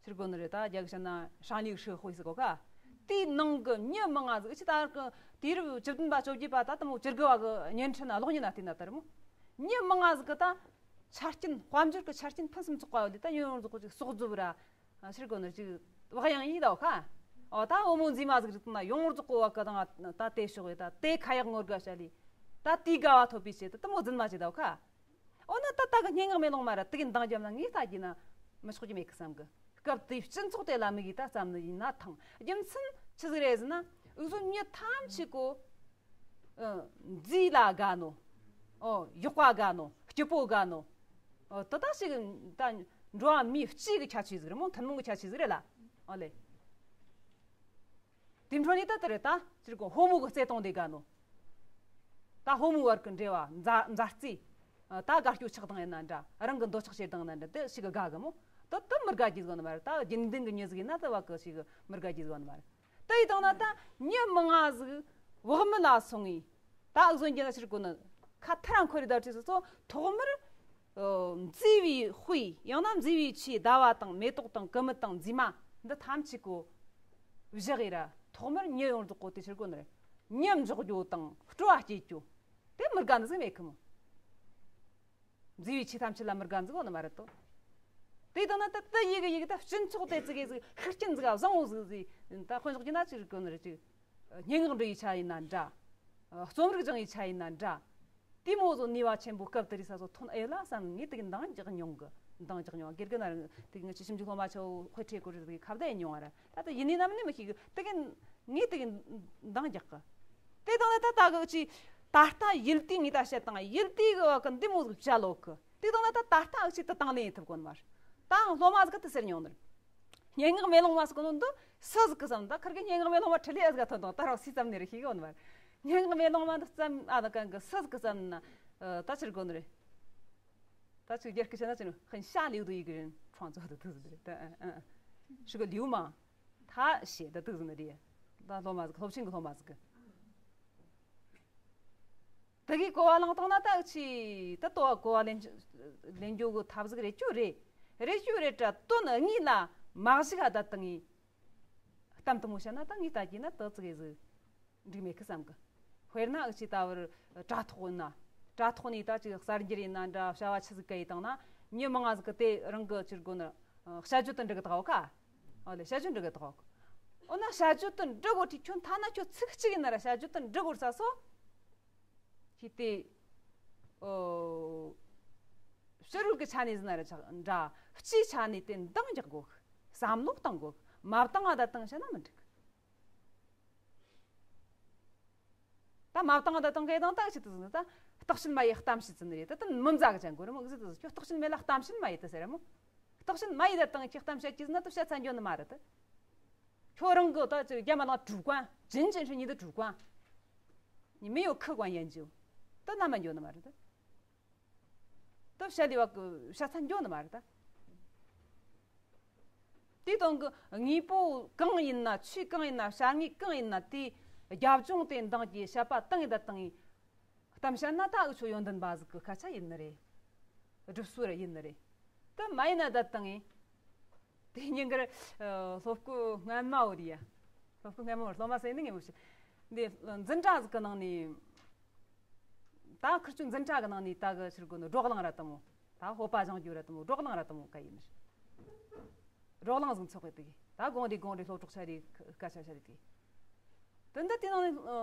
ཕྱིར་གོ་ནི་རེད། ད་རྒྱ་གི་ཤ་ན་ཧྲང་ལི་ཧྲི་ཧོ་ཟིག་གོ་ཁ། དེའི་ནང་གི་མྱི་མང་ང་ཟིག་ཅི་ད་གི་དུས་རབས་བཅུ་བདུན་པ་བཅོ་བརྒྱད་པ་ད་དུ་མོ་བཅུ་དགུ་བ་གི་བརྙན་འཕྲིན་གློག་བརྙན་ན་བལྟས་ན་ལྟར་མོ། མྱི་མང་ང་ཟིག་གི་ད་ཆ་རྐྱེན་དཔལ་འབྱོར་གི་ཆ་རྐྱེན་ཕུན་སུམ་ཚོགས་པ་ཡོད་དེ་ད་ཡོངས་རྫོགས་ཅིག་སྲོག་རྫུབ་ར་ཕྱིར་གོ་ནི་ཅིག་བག་ཡངས་ཡིན་ད་ཁ། ཨོ་ད་བུ་མོ་མཛེས་མ་ཟིག་རིག་ན་ཡོངས་རྫོགས་གོ་བ་གི་དང་ད་དེ་ཤོག་ཡོད་ད་དེ་ཁ་ཡག་ངོ་དགའ་བྱ་ལི། ད་དེའི་དགའ་བ་ཐོབ་པའི་ཆེད་དུ་དུ་མོ་རྫུན་མ་བྱེད་ད་ཁ། འོ་ན་ད་ལྟ་གི་སྙན་ངག་མེ་ལོང་མ་ར་དེ་གི་འདང་རྒྱབ་ན་ངས་ལྟ་རྒྱུ་ན་མི་ཆོག་རྒྱུ་མེད་གི་བསམ་གི། སྐབས་དེའི་སྤྱི་ཚོགས་དེ་ལ་དམིགས་ཡིན་ད་བསམ་ནི་ཡིན་ན་ཐང་རྒྱུ་མཚན་ཆི་ཟིག་རེད་ཟེར་ན། འུ་ཚོ་མྱི་ཐམས་ཅད་གོ་མཛེས་ལ་དགའ་ནོ། ཨོ་གཡོག་པ་དགའ་ནོ། སྐྱིད་པོ་དགའ་ནོ། ཨོ་དེ་དག་ཞིག་ད་འགྲོ་བ་མིའི་སྤྱི་གི་ཁྱད་ཆོས་ཟིག་རེད་མོ། ཐུན་མོང་གི་ཁྱད་ཆོས་ཟིག་རེད་ལ། ཨོ་ལེ། དེ་འཕྲོ་ནས་ད་ལྟ་རེད་ད་ཅི་རིགས་ཕོ་མོ་གི་བརྩེ་དུང་དེ་དགའ་ནོ། ད་ཕོ་མོ་བར་གི་འབྲེལ་བ་མཛའ་མཛའ་བརྩེ། ད་དགའ་སྐྱོ་ཆགས་སྡང་ཡིན་ན་འདྲ། རང་གི་འདོད་ཆགས་ཞེ་སྡང་ཡིན་ན་འདྲ། དེ་ཞིག་གི་དགའ་གི་མོ། ད་དུ་མི་དགའ་རྒྱུ་ཟིག་ནི་མ་རེད། ད་རྒྱུན་ལྡན་གི་མྱི་ཟིག་ཡིན་ན་དུ་བ་གི་ཞིག་གི་མི་དགའ་རྒྱུ་ཟིག་ནི་མ་རེད། དེ་ཡི་དང་ན་ད་མྱི་མང་ང་ཟིག་བག་མེད་ལ་སོང་ངས། ད་འུ་ཟོ་འགྱེལ་ན་ཕྱིར་གོ་ནི་ཁ་ཐར་འཁོར་རེ་ད་བྲིས་སོ་སོ་ཐོག་མར། མཛེས་པའི་དཔེ་ཡང་ན་མཛེས་པའི་ཆོས་ཟླ་བ་དང་མེ་ཏོག་དང་ཀུ་མུད་དང་མཛེས་མ་འདི་ཐམས་ཅད་གོ་བཞག་ཡིན་ར། ཐོག་མར་མྱི་ཡོངས་རྫོགས་གོ་དེ་ཕྱིར་གོ་ནི་རེད། མྱི་འཇོག་རྒྱུ་དང་སྤྲོ་བ་སྐྱེད་རྒྱུ་དེ་མི་དགའ་འདི་ཟིག་མེད་གི་མོ། མཛེས་པའི་ཆོས་ཐམས་ཅད་ལ་མི་དགའ་འདི་ཟིག་ཡོད་ནི་མ་རེད་དོ། དེ་དང་ན་ད་ད་ཡི་གེ་ཡི་གེ་ད་སྤྱི་ཚོགས་དེ་ཙི་གེ་ཟིག་ཤུགས་རྐྱེན་ཟིག་བཟང་བོ་ཟིག་ཟིག་ད་དཔེ་འཇོག་རྒྱུ་ན་ཅི་རིགས་གོ་ནི་རེད་ཅིག་སྙན་ངག་འབྲི་ཡི་ཆ་ཡིན་ན་འདྲ། རྩོམ་རིག་སྦྱང་ཡི་ཆ་ཡིན་ན་འདྲ། དེ་མོ་ཟོ་ནུས་པ་ཆེན་པོ་སྐབས་དེ་རིང་ས་སོ་ཐོན་ཨེ་ལ་བསམ་ངས་དེ་གི་འདང་རྒྱག་མྱོང་གི། འདང་རྒྱག་མྱོང་། དགེ་རྒན་ན་རང་དེ་གི་ང་ཅི་ཞིབ་འཇུག་སློབ་མ་ཆོ་དཔེ་ཁྲིད་སྐོར་དེ་གི་ཁ་བརྡ་ཡིན་མྱོང་བ་ར། ད་ལྟ་ཡིན་ནི་ནམ་ནི་མི་ཤེས་གི་དེ་གི་ངས་དེ་གི་འདང་རྒྱག་གི། དེ་དང་ད་ད་ད་གི་ཅི་ད་ལྟ་ཡུལ་དུས་ངས་ད་བཤད་དང་ཡུལ་དུས་གི་བ་གི་འདི་མོ་ཟིག་བྱ་ལོ་གི། དེ་དང་ད་ད་ད་ལྟ་ཅི་ད་དང་ལེན་ཡིན་ཐུབ་གོ་ནི་མ་རེད། ད་སློབ་མ་ཟིག་གི་དེ་ཟེར་མྱོང་ནི་རེད། སྙན་ངག་མེ་ལོང་མ་ཟེར་གོ་ནོ་འདི་སུ་ཟིག་གི་བསམ་ད་ཁར་གི་སྙན་ངག་མེ་ལོང་མ་ཁྲི་ལས་ཨ་ཟིག་ག་ཐོན་དང་ད་རོགས་སི་ཙམ་ནས་རེ་ཤེས་གི་ཡོད་ནི་མ་རེད། སྙན་ངག་མེ་ལོང་མ་འདི་ཙམ་ཨ་ད་གང་གི་སུ་ཟིག་གི་བསམ་ན་ད་ཕྱིར་གོ་ནི་རེད། ད་ཅིག་རྒྱལ་ཁི་ཆ་ན་ཅི་ནུ་ཧན་ཤ་ལིའུ་དུ་ཡི་གི་རིན་ཁྲོང་ཚོ་དུ་དུ་ཟིག་རེད། ད་ཨ་ཨ་ཤི་གི་ལིའུ་མ་ཐ་ཤེ་ད་དུ་ཟིག་ནི་རེད། ད་སློབ་མ་ཟིག་སློབ་ཆེན་གི་སློབ་མ་ཟིག་གི་ད་གི་གོ་བ་བླངས་བཏང་ན་ད་ཅི་ད་ལྟོ་བ་གོ་བ་ལེན་ལེན་རྒྱུ་གི་ཐབས་ཟིག་རེད་ཅོ་རེད། རེད་ཅོ་རེད་དྲ་དོན་དངོས་ལ་མ་གཞི་ག་ད་བཏང་ངི་གཏམ་དུ་མོ་བཤད་ན་ད་ངས་ད་གི་ན་ད་ཙི་གེ་ཟིག་འགྲིག་མེད་གི་བསམ་གི། དཔེར་ན་ཨུ་ཆི་ད་བར་དྲ་ཐོག་ཡིན་ན་དྲ་ཐོག་ནས་ད་ཅིག་གསར་འགྱུར་ཡིན་ན་འདྲ་བྱ་བ་ཆི་ཟིག་ག་ཡི་བཏང་ན་མྱི་མང་ང་ཟིག་གི་དེ་རང་གི་ཅིར་གོ་ན་བྱ་སྤྱོད་དུ་འགྲིག་གི་ད་གོ་ཁ། ཨོ་ལེ་བྱ་སྤྱོད་འགྲིག་གི་ད་གོ། འོ་ན་བྱ་སྤྱོད་དུ་འགྲིག་གོ་དྲི་ཁྱོད་ཐ་ན་ཁྱོད་ཚིག་གཅིག་ཡིན་ན་ར་བྱ་སྤྱོད་དུ་འགྲིག་གོ་ས་སོ། ཁྱི་དེ། ཨོ། ཕྱི་རོལ་གྱི་ཆ་ནས་ཟིན་ན་ར་ཆགས་འདྲ། སྤྱིའི་ཆ་ནས་དེ་འདང་རྒྱག་དགོས། བསམ་བློ་གཏང་དགོས། མ་བཏང་ང་ད་བཏང་བྱས་ན་མི་འགྲིག་ད་མ་བཏང་ང་ད་བཏང་གི་དང་ད་ཆི་དུ་ཟིན་ད། བརྟག་དཔྱད་མ་ཡི་གཏམ་བཤད་ཟིན་རེད་ད་དེ་མི་མཛའ་གི་ཅན་གོ་རེ་མོ་གཟི་དུ་ཟིན་ཁྱོད་བརྟག་དཔྱད་མེད་ལ་གཏམ་བཤད་མ་ཡི་དུ་ཟེར་ར་མོ། བརྟག་དཔྱད་མ་ཡི་ད་བཏང་ཁྱི་གཏམ་བཤད་ཀྱི་ཟིན་ན་དུ་བཤད་ཚན་འཇོན་ནི་མ་རེད་དུ། ཁྱོད་རང་གི་ད་ཅིག་རྒྱ་མ་ལང་ཀྲུའུ་ཀོན་ཅིན་ཅིན་ཧྲི་ཉི་དུ་ཀྲུའུ་ཀོན། ཉི་མི་ཡོད་ཁི་ཀོན་ཡན་ཇིའུ། ད་ན་མ་འཇོན་ནི་མ་རེད་དུ། ད་བཤད་ལི་བ་གི་བཤད་ཚན་འཇོན་ནི་མ་རེད་ད། དེ་དང་གི་དངོས་པོ་གང་ཡིན་ན་ཆོས་གང་ཡིན་ན་བྱ་དངོས་གང་ཡིན་ན་དེ་རྒྱབ་ལྗོངས་དེ་འདང་གི་བཤད་པ་བཏང་ཡིན་ད་བཏང་ཡིན། གཏམ་བཤད་ན་ད་འུ་ཆོ་ཡོན་ཏན་པ་ཟིག་གི་སྐད་ཆ་ཡིན་ནི་རེད། སྒྲུབ་སྲོལ་ར་ཡིན་ནི་རེད། ད་མ་ཡིན་ན་ད་བཏང་ཡིན། དེ་ཉིན་གར་སློབ་སྐུ་སྔན་མ་བོ་རེད་ཡ། སློབ་སྐུ་སྔན་མ་བོ་སློབ་མ་ཟེར་ནི་ངས་མི་ཤེས། འདི་འཛིན་གྲྭ་ཟིག་གི་ནང་ནས་ ད་ཁིར་ཆོ་འཛིན་གྲྭ་གི་ནང་ནས་ད་གི་ཕྱིར་གོ་ནི་བགྲོ་གླེང་ར་དུ་མོ། ད་སྤོབས་པ་བཞེངས་རྒྱུ་ར་དུ་མོ། བགྲོ་གླེང་ར་དུ་མོ་ག་ཡིན་ནི། བགྲོ་གླེང་ཟིག་ཚོགས་གི་དུ་གི། ད་དགོང་དེ་དགོང་དེ་སློབ་གྲོགས་ཆ་རེ་སྐད་ཆ་བཤད་དུ་གི། དོན་དུ་དེ་ནང་ནས་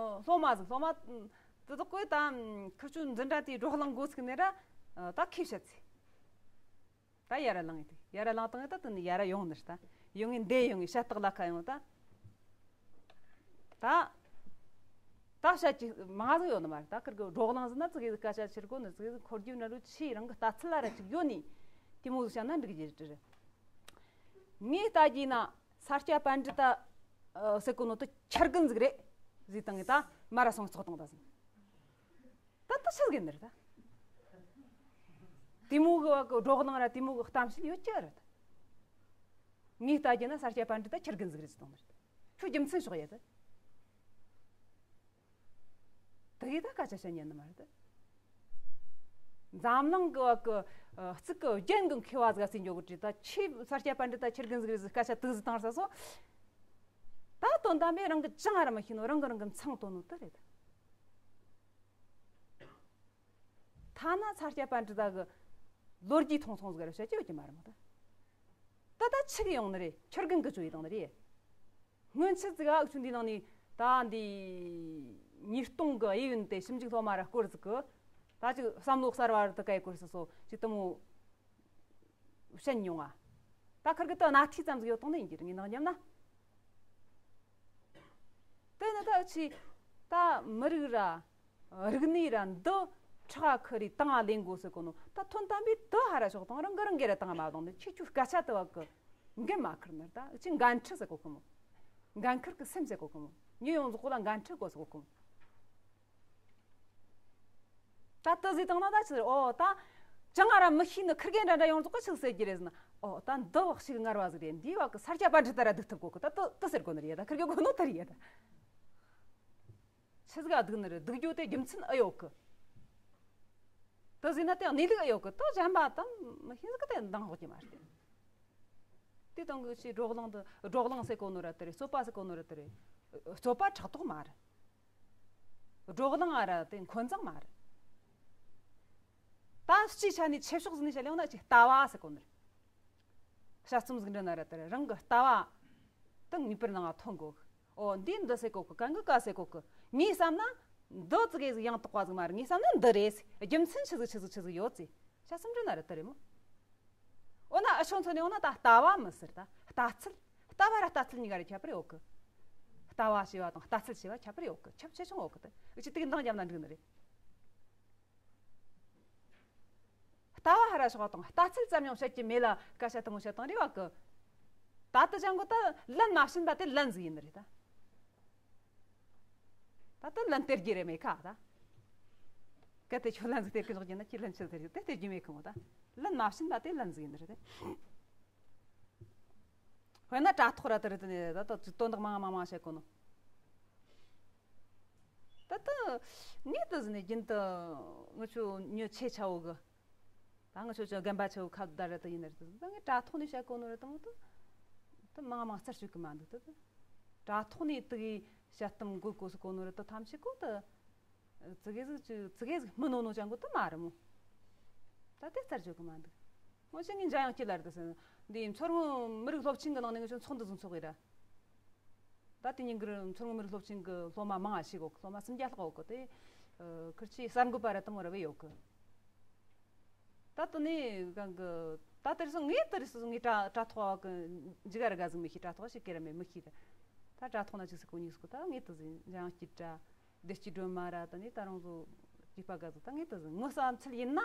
སློབ་མ་ཟིག་སློབ་མ་དེ་དག་གི་ད་ཁིར་ཆོ་འཛིན་གྲྭ་དེའི་བགྲོ་གླེང་འགོ་ཚུགས་ནས་ར་ད་ཁས་བཤད་ཚེ། ད་ཡར་ལངས་ཡིན་དེ། ཡར་ལངས་བཏང་ཡིན་ད་དེ་ནས་ཡར་ཡོང་ནི་ད། ཡོང་ངས་འདས་ཡོང་ངས་ཤ་སྟག་ལ་ཁ་ཡོང་ད། ད། ད་བཤད་ཀྱི་མང་ཟིག་ཡོད་ནི་མ་རེད། ད་ཁིར་གི་བགྲོ་གླེང་ཟིན་ན་ཙི་གེ་ཟིག་སྐད་ཆ་ཕྱིར་གོ་ནི་ཙི་གེ་ཟིག་འཁོར་རྒྱུ་ན་རུ་ཆེ་རང་གི་ལྟ་ཚུལ་ལ་ར་ཅིག་ཡོད་ནི། དེ་མོ་ཟིག་བཤད་ན་འགྲིག་རྒྱུ་རེད། ངས་ལྟ་རྒྱུ་ན་ས་སྐྱ་པཎྜི་ཏ་ཟེར་གོ་ནོ་དེ་ཁྱི་རྒན་ཟིག་རེད་ཟེར་བཏང་ངས་ད་མ་ར་སོང་ཚོགས་བཏང་ད་ཟིན། ད་ལྟ་ཆི་ཟིག་ཡིན་ནི་རེད་ད། དེ་མོ་གི་བ་གི་བགྲོ་གླེང་ར་དེ་མོ་གི་གཏམ་བཤད་ཡོད་ཀྱི་རེད། ངས་ལྟ་རྒྱུ་ན་ས་སྐྱ་པཎྜི་ཏ་ཁྱི་རྒན་ཟིག་རེད་ཟེར་བཏང་ནི་རེད། ཁྱོད་རྒྱུ་མཚན་ཤོག་ཡ་ད། དེ་གི་ད་སྐད་ཆ་བཤད་ཉན་ནི་མ་རེད་ད། འཛམ་གླིང་གི་བ་གི་ཨ་གཙུག་གི་རྒྱན་གི་མཁས་པ་ཟིག་ཟེར་འཇོག་གི་བྲིས་ད་ཁྱོད་ས་སྐྱ་པཎྜི་ཏ་ཁྱི་རྒན་ཟིག་རེད་ཟེར་སྐད་ཆ་དེ་ཟིག་བཏང་ས་སོ། ད་དོན་དམ་པས་རང་གི་ཅང་ར་མི་ཤེས་ནོ་རང་གི་རང་གི་མཚང་བཏོན་ནོ་དེ་རེད། ཐ་ན་ས་སྐྱ་པཎྜི་ཏ་གི་ལོ་རྒྱུས་ཐུང་ཐུང་ཟིག་ར་བཤད་ཀྱི་ཡོད་ཀྱི་མ་རེད་མོ་ད། ད་ད་ཆི་གི་ཡོང་ནི་རེད། ཁྱི་རྒན་གི་ཅོ་ཡི་དང་ནི་རེད། སྔོན་ཆད་ཟིག་ཨ་འུ་ཆོ་འདི་ནང་ནས་ད་འདི་ཉིས་སྟོང་གི་གཡས་གཡོན་དེ་ཞིབ་འཇུག་སློབ་མ་ར་སྐོར་ཟིག་གི་ད་ཅིག་བསམ་བློ་གསར་བ་ར་དུ་གའི་སྐོར་སོ་སོ་ཅིག་དུ་མོ་བཤད་མྱོང་ང་། ད་ཁིར་གི་ད་སྣ་ཐིག་ཙམ་ཟིག་ཡོད་དང་ནི་ཡིན་གྱི་རེད། ངས་ནང་ཉམས་ན། དེ་ནི་ད་ཆི། ད་མི་རིགས་ར། རིག་གནས་ར་འདི་ཁྲག་ཁུ་རེ་དང་ལེན་དགོས་ཟེར་གོ་ནོ་ད་ཐོན་དམ་པའི་དུ་ཧ་ར་ཤོག་དང་རང་གི་རང་གི་ར་དང་མ་དང་ནི་ཁྱེད་ཆོ་སྐད་ཆ་དུ་བ་གི་འགན་མ་ཁུར་ནི་ད་ཅི་འགན་འཁྲི་ཟེར་གོ་གི་མོ། འགན་ཁུར་གི་སེམས་ཟེར་གོ་གི་མོ། ཉི་ཡོངས་རྫོགས་ལ་འགན་འཁྲི་དགོས་ཟེར་གོ་གི་མོ། ད་དུ་ཟིག་བཏང་ན་ད་ཆི་ཟེར་ཨོ་ད། ཅང་ང་ར་མི་ཤེས་ནི་ཁིར་གེ་འདྲ་འདྲ་ཡོངས་རྫོགས་གི་ཆི་ཟེར་གྱི་རེད་ཟེར་ན། ཨོ་ད་འདི་བག་ཞིག་ངར་བ་ཟིག་རེད། འདིའི་བག་གི་ས་སྐྱ་པཎྜི་ཏ་ར་སྡུག་ཐུབ་གོ་གི་ད་དུ་དུ་ཟེར་གོ་ནི་རེད། ད་ཁིར་གེ་གོ་ནོ་དེ་རེད་ད། ཆི་ཟིག་ག་སྡུག་ནི་རེད། སྡུག་རྒྱུ་དེ་རྒྱུ་མཚན་ཨེ་ཡོད་གི། དུ་ཟིག་ན་དེ་གནས་ལུགས་ཨེ་ཡོད་གི། དུ་གཞན་པ་དང་མི་ཤེས་ཟིག་གི་དེ་འདང་ཧོག་གི་མ་རེད། དེ་དང་གི་ཆི་བགྲོ་གླེང་དུ་བགྲོ་གླེང་ཟེར་གོ་ནོ་ར་དེ་རེད། རྩོད་པ་ཟེར་གོ་ནོ་ར་དེ་རེད། རྩོད་པ་ཕྲག་དོག་མ་རེད། བགྲོ་གླེང་ཨ་ར་དེ་འཁོན་འཛིང་མ་རེད། ད་སྤྱིའི་ཆ་ནས་ཆེ་ཕྱོགས་ཟིན་ནས་བཤད་ཡོང་ན་ཅིག་ལྟ་བ་ཟེར་གོ་ནི་རེད། དཔྱད་རྩོམ་ཟིག་འབྲི་ན་ར་དེ་རེད། རང་གི་ལྟ་བ་དེ་ངེས་པར་ནང་ང་ཐོན་དགོས། ཨོ་འདི་འདི་ཟེར་གོ་གི། གང་གི་ག་ཟེར་གོ་གི། ངས་བསམ་ན་འདི་ཙི་གེ་ཟིག་ཡང་དག་པ་ཟིག་མ་རེད། ངས་བསམ་ན་འདི་རེད། རྒྱུ་མཚན་ཆི་ཟིག་ཆི་ཟིག་ཆི་ཟིག་ཡོད་ཟེར་དཔྱད་རྩོམ་འབྲི་ན་ར་དེ་རེད་མོ། འོ་ན་ཨ་ཆོ་མཚོན་ནས་འོ་ན་ད་ལྟ་བ་མི་ཟེར་ད། ལྟ་ཚུལ། ལྟ་བ་ར་ལྟ་ཚུལ་གཉིས་ཀ་ར་ཁྱད་པར་ཡོད་གི། ལྟ་བ་ཞེས་པ་དང་ལྟ་ཚུལ་ཞེས་པ་ཁྱད་པར་ཡོད་གི། ཁྱབ་ཆེ་ཆུང་ཡོད་གི། དེ་འུ་ཆོས་དེ་གི་འདང་བརྒྱབ་ན་འགྲིག་ནི་རེད། ལྟ་བ་ཧ་ར་ཞོག་དང་ལྟ་ཚུལ་ཙམ་ཡང་བཤད་ཀྱི་མེད་ལ་སྐད་ཆ་དེ་མོ་བཤད་དང་རེ་བ་གི། ད་ལྟ་ཅང་གི་ད་ལན་མ་བྱིན་པ་དེ་ལན་ཟིག་ཡིན་ནི་རེད་ད། ད་ལྟ་ལན་སྟེར་རྒྱུ་རེད་མེད་ཁ་ད། གལ་ཏེ་ཁྱོད་ལན་ཟིག་སྟེར་གི་འཇོག་རྒྱུ་ན་ཁྱོད་ལན་ཆི་སྟེར་རྒྱུ་དེ་སྟེར་རྒྱུ་མེད་ཁི་མོ་ད། ལན་མ་བྱིན་པ་དེ་ལན་ཟིག་ཡིན་རེད་དེ། དཔེར་ན་དྲ་ཐོག་ར་དེ་རེད་དེ་ནས་ད་ད་དོན་དག་མང་མང་མང་བཤད་གོ་ནོ། ད་ད་ངས་དེ་ཟིན་ནས་རྒྱུན་དུ་ང་ཆོ་ཉོ་ཆེ་ཆ་བོ་གི། ད་ང་ཆོ་ཆོ་རྒན་པ་ཆེ་བོ་ཁ་བརྡ་རེད་དེ་ཡིན་རེད་དེ། ད་ངས་དྲ་ཐོག་ནས་བཤད་གོ་ནོ་རེད་དེ་མོ་ད། ད་མང་མང་རྩར་བཅོས་གི་མ་འདུག་ད། དྲ་ཐོག་ནས་དེ་གི་བཤད་གཏམ་འགོད་གོ་སི་གོ་ནོ་རེད་དེ་ཐམས་ཅད་གོ་ད། ཙི་གེ་ཟིག་ཙི་གེ་ཟིག་མི་ནོ་ནོ་ཅང་གོ་ད་མ་རེད་མོ། ད་དེ་རྩར་བཅོས་གི་མ་འདུག། ངོ་ཤེས་ངས་འཇམ་དབྱངས་སྐྱིད་ལ་རེད་དེ་ཟེར། འདི་མཚོ་སྔོན་མི་རིགས་སློབ་ཆེན་གི་ནང་ནས་ངས་ཁྱོད་ཚོགས་འདུ་ཟིག་ཚོགས་ཡིན་ར། ད་དེ་ཉིན་གི་མཚོ་སྔོན་མི་རིགས་སློབ་ཆེན་གི་སློབ་མ་མང་ང་ཞིག་གོ། སློབ་མ་སུམ་བརྒྱ་ལྷག་གོ་དེ། ཁིར་ཆོས་གསར་འགོད་པ་ར་དེ་མོ་ར་བས་ཡོད་གི། ད་དེ་ནས་གང་གི་ད་དེར་སོང་ངས་དེར་སོང་ངས་དྲ་དྲ་ཐོག་གི་འཇིག་ག་ར་ག་ཟིག་མི་ཤེས། དྲ་ཐོག་ཞིག་གི་ར་མེད་མི་ཤེས་ད། ད་དྲ་ཐོག་ན་ཅིག་སི་གོ་གཉིས་སི་གོ་ད་ངས་དེ་ཟིན་འཇམ་དབྱངས་སྐྱིད་དྲ། བདེ་སྐྱིད་སྒྲོལ་མ་ར་དེ་ནས་ད་རང་ཚོ་སྐྱིད་པ་ག་ཟིག་ད་ངས་དེ་ཟིན་ངོ་བསམ་ཚུལ་ཡིན་ན།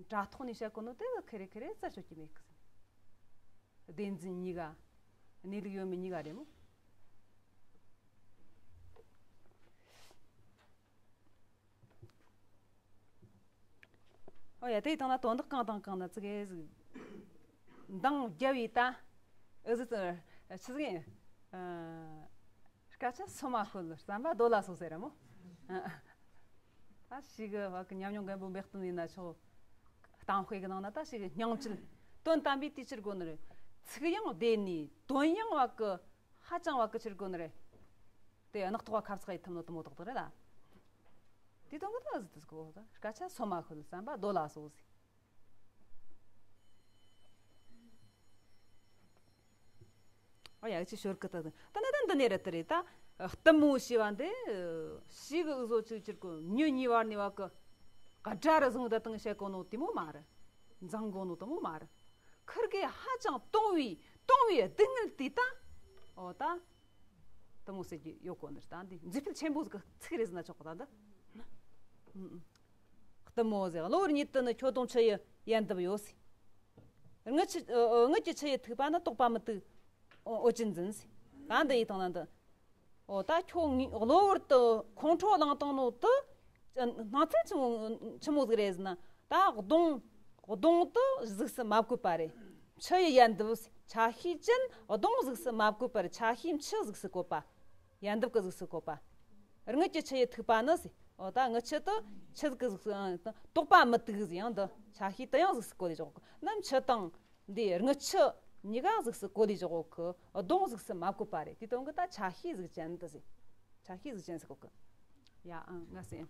དྲ་ཐོག་ནས་བཤད་གོ་ནོ་དེ་ཁེ་རེ་ཁེ་རེ་རྩར་བཅོས་ཀྱི་མེད་གི་ཟིན། བདེན་རྫུན་གཉིས་ཀ། གནས་ལུགས་ཡོད་མེད་གཉིས་ཀ་རེད་མོ། ཨོ་ཡ་དེ་དང་ན་དོན་དག་གང་དང་གང་ན་ཙི་གེ་ཟིག་འདང་རྒྱབ་ཡི་ད། ཨི་ཟི་ཙི་ཆི་ཟིག་ཡིན། སྐད་ཆ་སོ་མ་ཤོད་བསམ་པ་རྡོ་ལ་སོ་ཟེར་ར་མོ། ད་ཞིག་གི་བ་གི་ཉམས་མྱོང་མགོན་པོ་འབད་བརྩོན་ཡིན་ན་ཆོག། གཏམ་དཔེ་གི་ནང་ན་ད་ཞིག་གི་སྙིང་བཅུད་དོན་དམ་པའི་དུས་ཕྱིར་དགོས་ནི་རེད། ཚིག་ཡང་བདེ་ནས་དོན་ཡང་བ་གི་ཧ་ཅང་བ་གི་ཕྱིར་དགོས་ནི་རེད། དེ་གནག་ཐོག་བ་ཁབ་ཚག་ཡི་ཐུབ་ནོ་དུ་མོ་དག་དག་རེད་ལ། དེ་དང་གི་ད་ཟིག་དུ་གོ་ད་སྐད་ཆ་སོ་མ་ཁོ་ལ་བསམ་པ་རྡོ་ལ་སོ་ཟིག་ཨ་ཡ་ཅི་ཤོར་གི་ད་ད་ད་ད་འདི་ནས་རེད་དེ་རེད་ད། གཏུམ་མོ་ཞེས་པ་འདི་ཞིག་གི་བཟོ་ཅིག་ཅིག་གོ་ཉོ་ཉེ་བར་ནས་བ་གི་ག་དྲ་ར་བཟུང་ད་དང་བཤད་གོ་ནོ་དེ་མོ་མ་རེད། འཛིང་གོ་ནོ་དེ་མོ་མ་རེད། ཁིར་གི་ཧ་ཅང་དུང་བའི་དུང་བའི་སྡུག་བསྔལ་དེ་ད། ཨོ་ད། གཏུམ་མོ་ཟེར་གི་ཡོད་གོ་ནི་རེད་ད་འདི་མཛེས་སྤུས་ཆེན་པོ་ཟིག་གི་ཚིག་རེད་ཟེར་ན་ཆོག་གི་ད་འདི། གཏུམ་མོ་ཟེར། གློ་བུར་ཉིད་དུ་ནི་ཁྱོད་གདོང་ཆུ་ཡི་ཡལ་འདབ་ཡོད་ཟེར། རྔུལ་ཆུ་ཨ། རྔུལ་གྱི་ཆུ་ཡི་ཐིགས་པ་ནི་དོགས་པ་མི་དུག་འོ་ཅི་འཛིན་ཟེར། ད་འདི་ཡི་སྟེང་ན་འདི། འོ་ད་ཁྱོད་ངའི་གློ་བུར་དུ་ཁོང་ཁྲོ་ལངས་བཏང་ནོ་དུ། སྣང་ཚུལ་ཆི་མོ་ཆི་མོ་ཟིག་རེད་ཟེར་ན། ད་གདོང་གདོང་དུ་གཟུགས་སུ་མ་བཀོད་པ་རེད། ཆུ་ཡི་ཡལ་འདབ་ཟེར། ཆ་ཤས་ཅན་གདོང་གཟུགས་སུ་མ་བཀོད་པར་ཆ་ཤས་ཆུ་གཟུགས་སུ་བཀོད་པ། ཡལ་འདབ་ཀྱི་གཟུགས་སུ་བཀོད་པ། རྔུལ་གྱི་ཆུ་ཡི་ཐིགས་པ་ནི་ཟེར། འོ་ད་རྔུལ་ཆུ་དུ་ཆུ་གི་གཟུགས་སུ་ཨ། དོགས་པ་མི་དུག་ཟེར། ཡང་འདི་ཆ་ཤས་དུ་ཡང་གཟུགས་སུ་བཀོད་ལས་བཞག་གི་ནམ་ཆུ་དང་འདི་རྔུལ་ཆུ་གཉིས་ཀ་གཟུགས་སུ་བཀོད་ལས་བཞག་གི་གདོང་གཟུགས་སུ་མ་བཀོད་པ་རེད། དེ་དོན་གི་ད་ཆ་ཤས་གཟུགས་ཅན་དུ་ཟེར། ཆ་ཤས་གཟུགས་ཅན་ཟེར་གོ་གི་ཡ་ཨང་ང་ཟེར།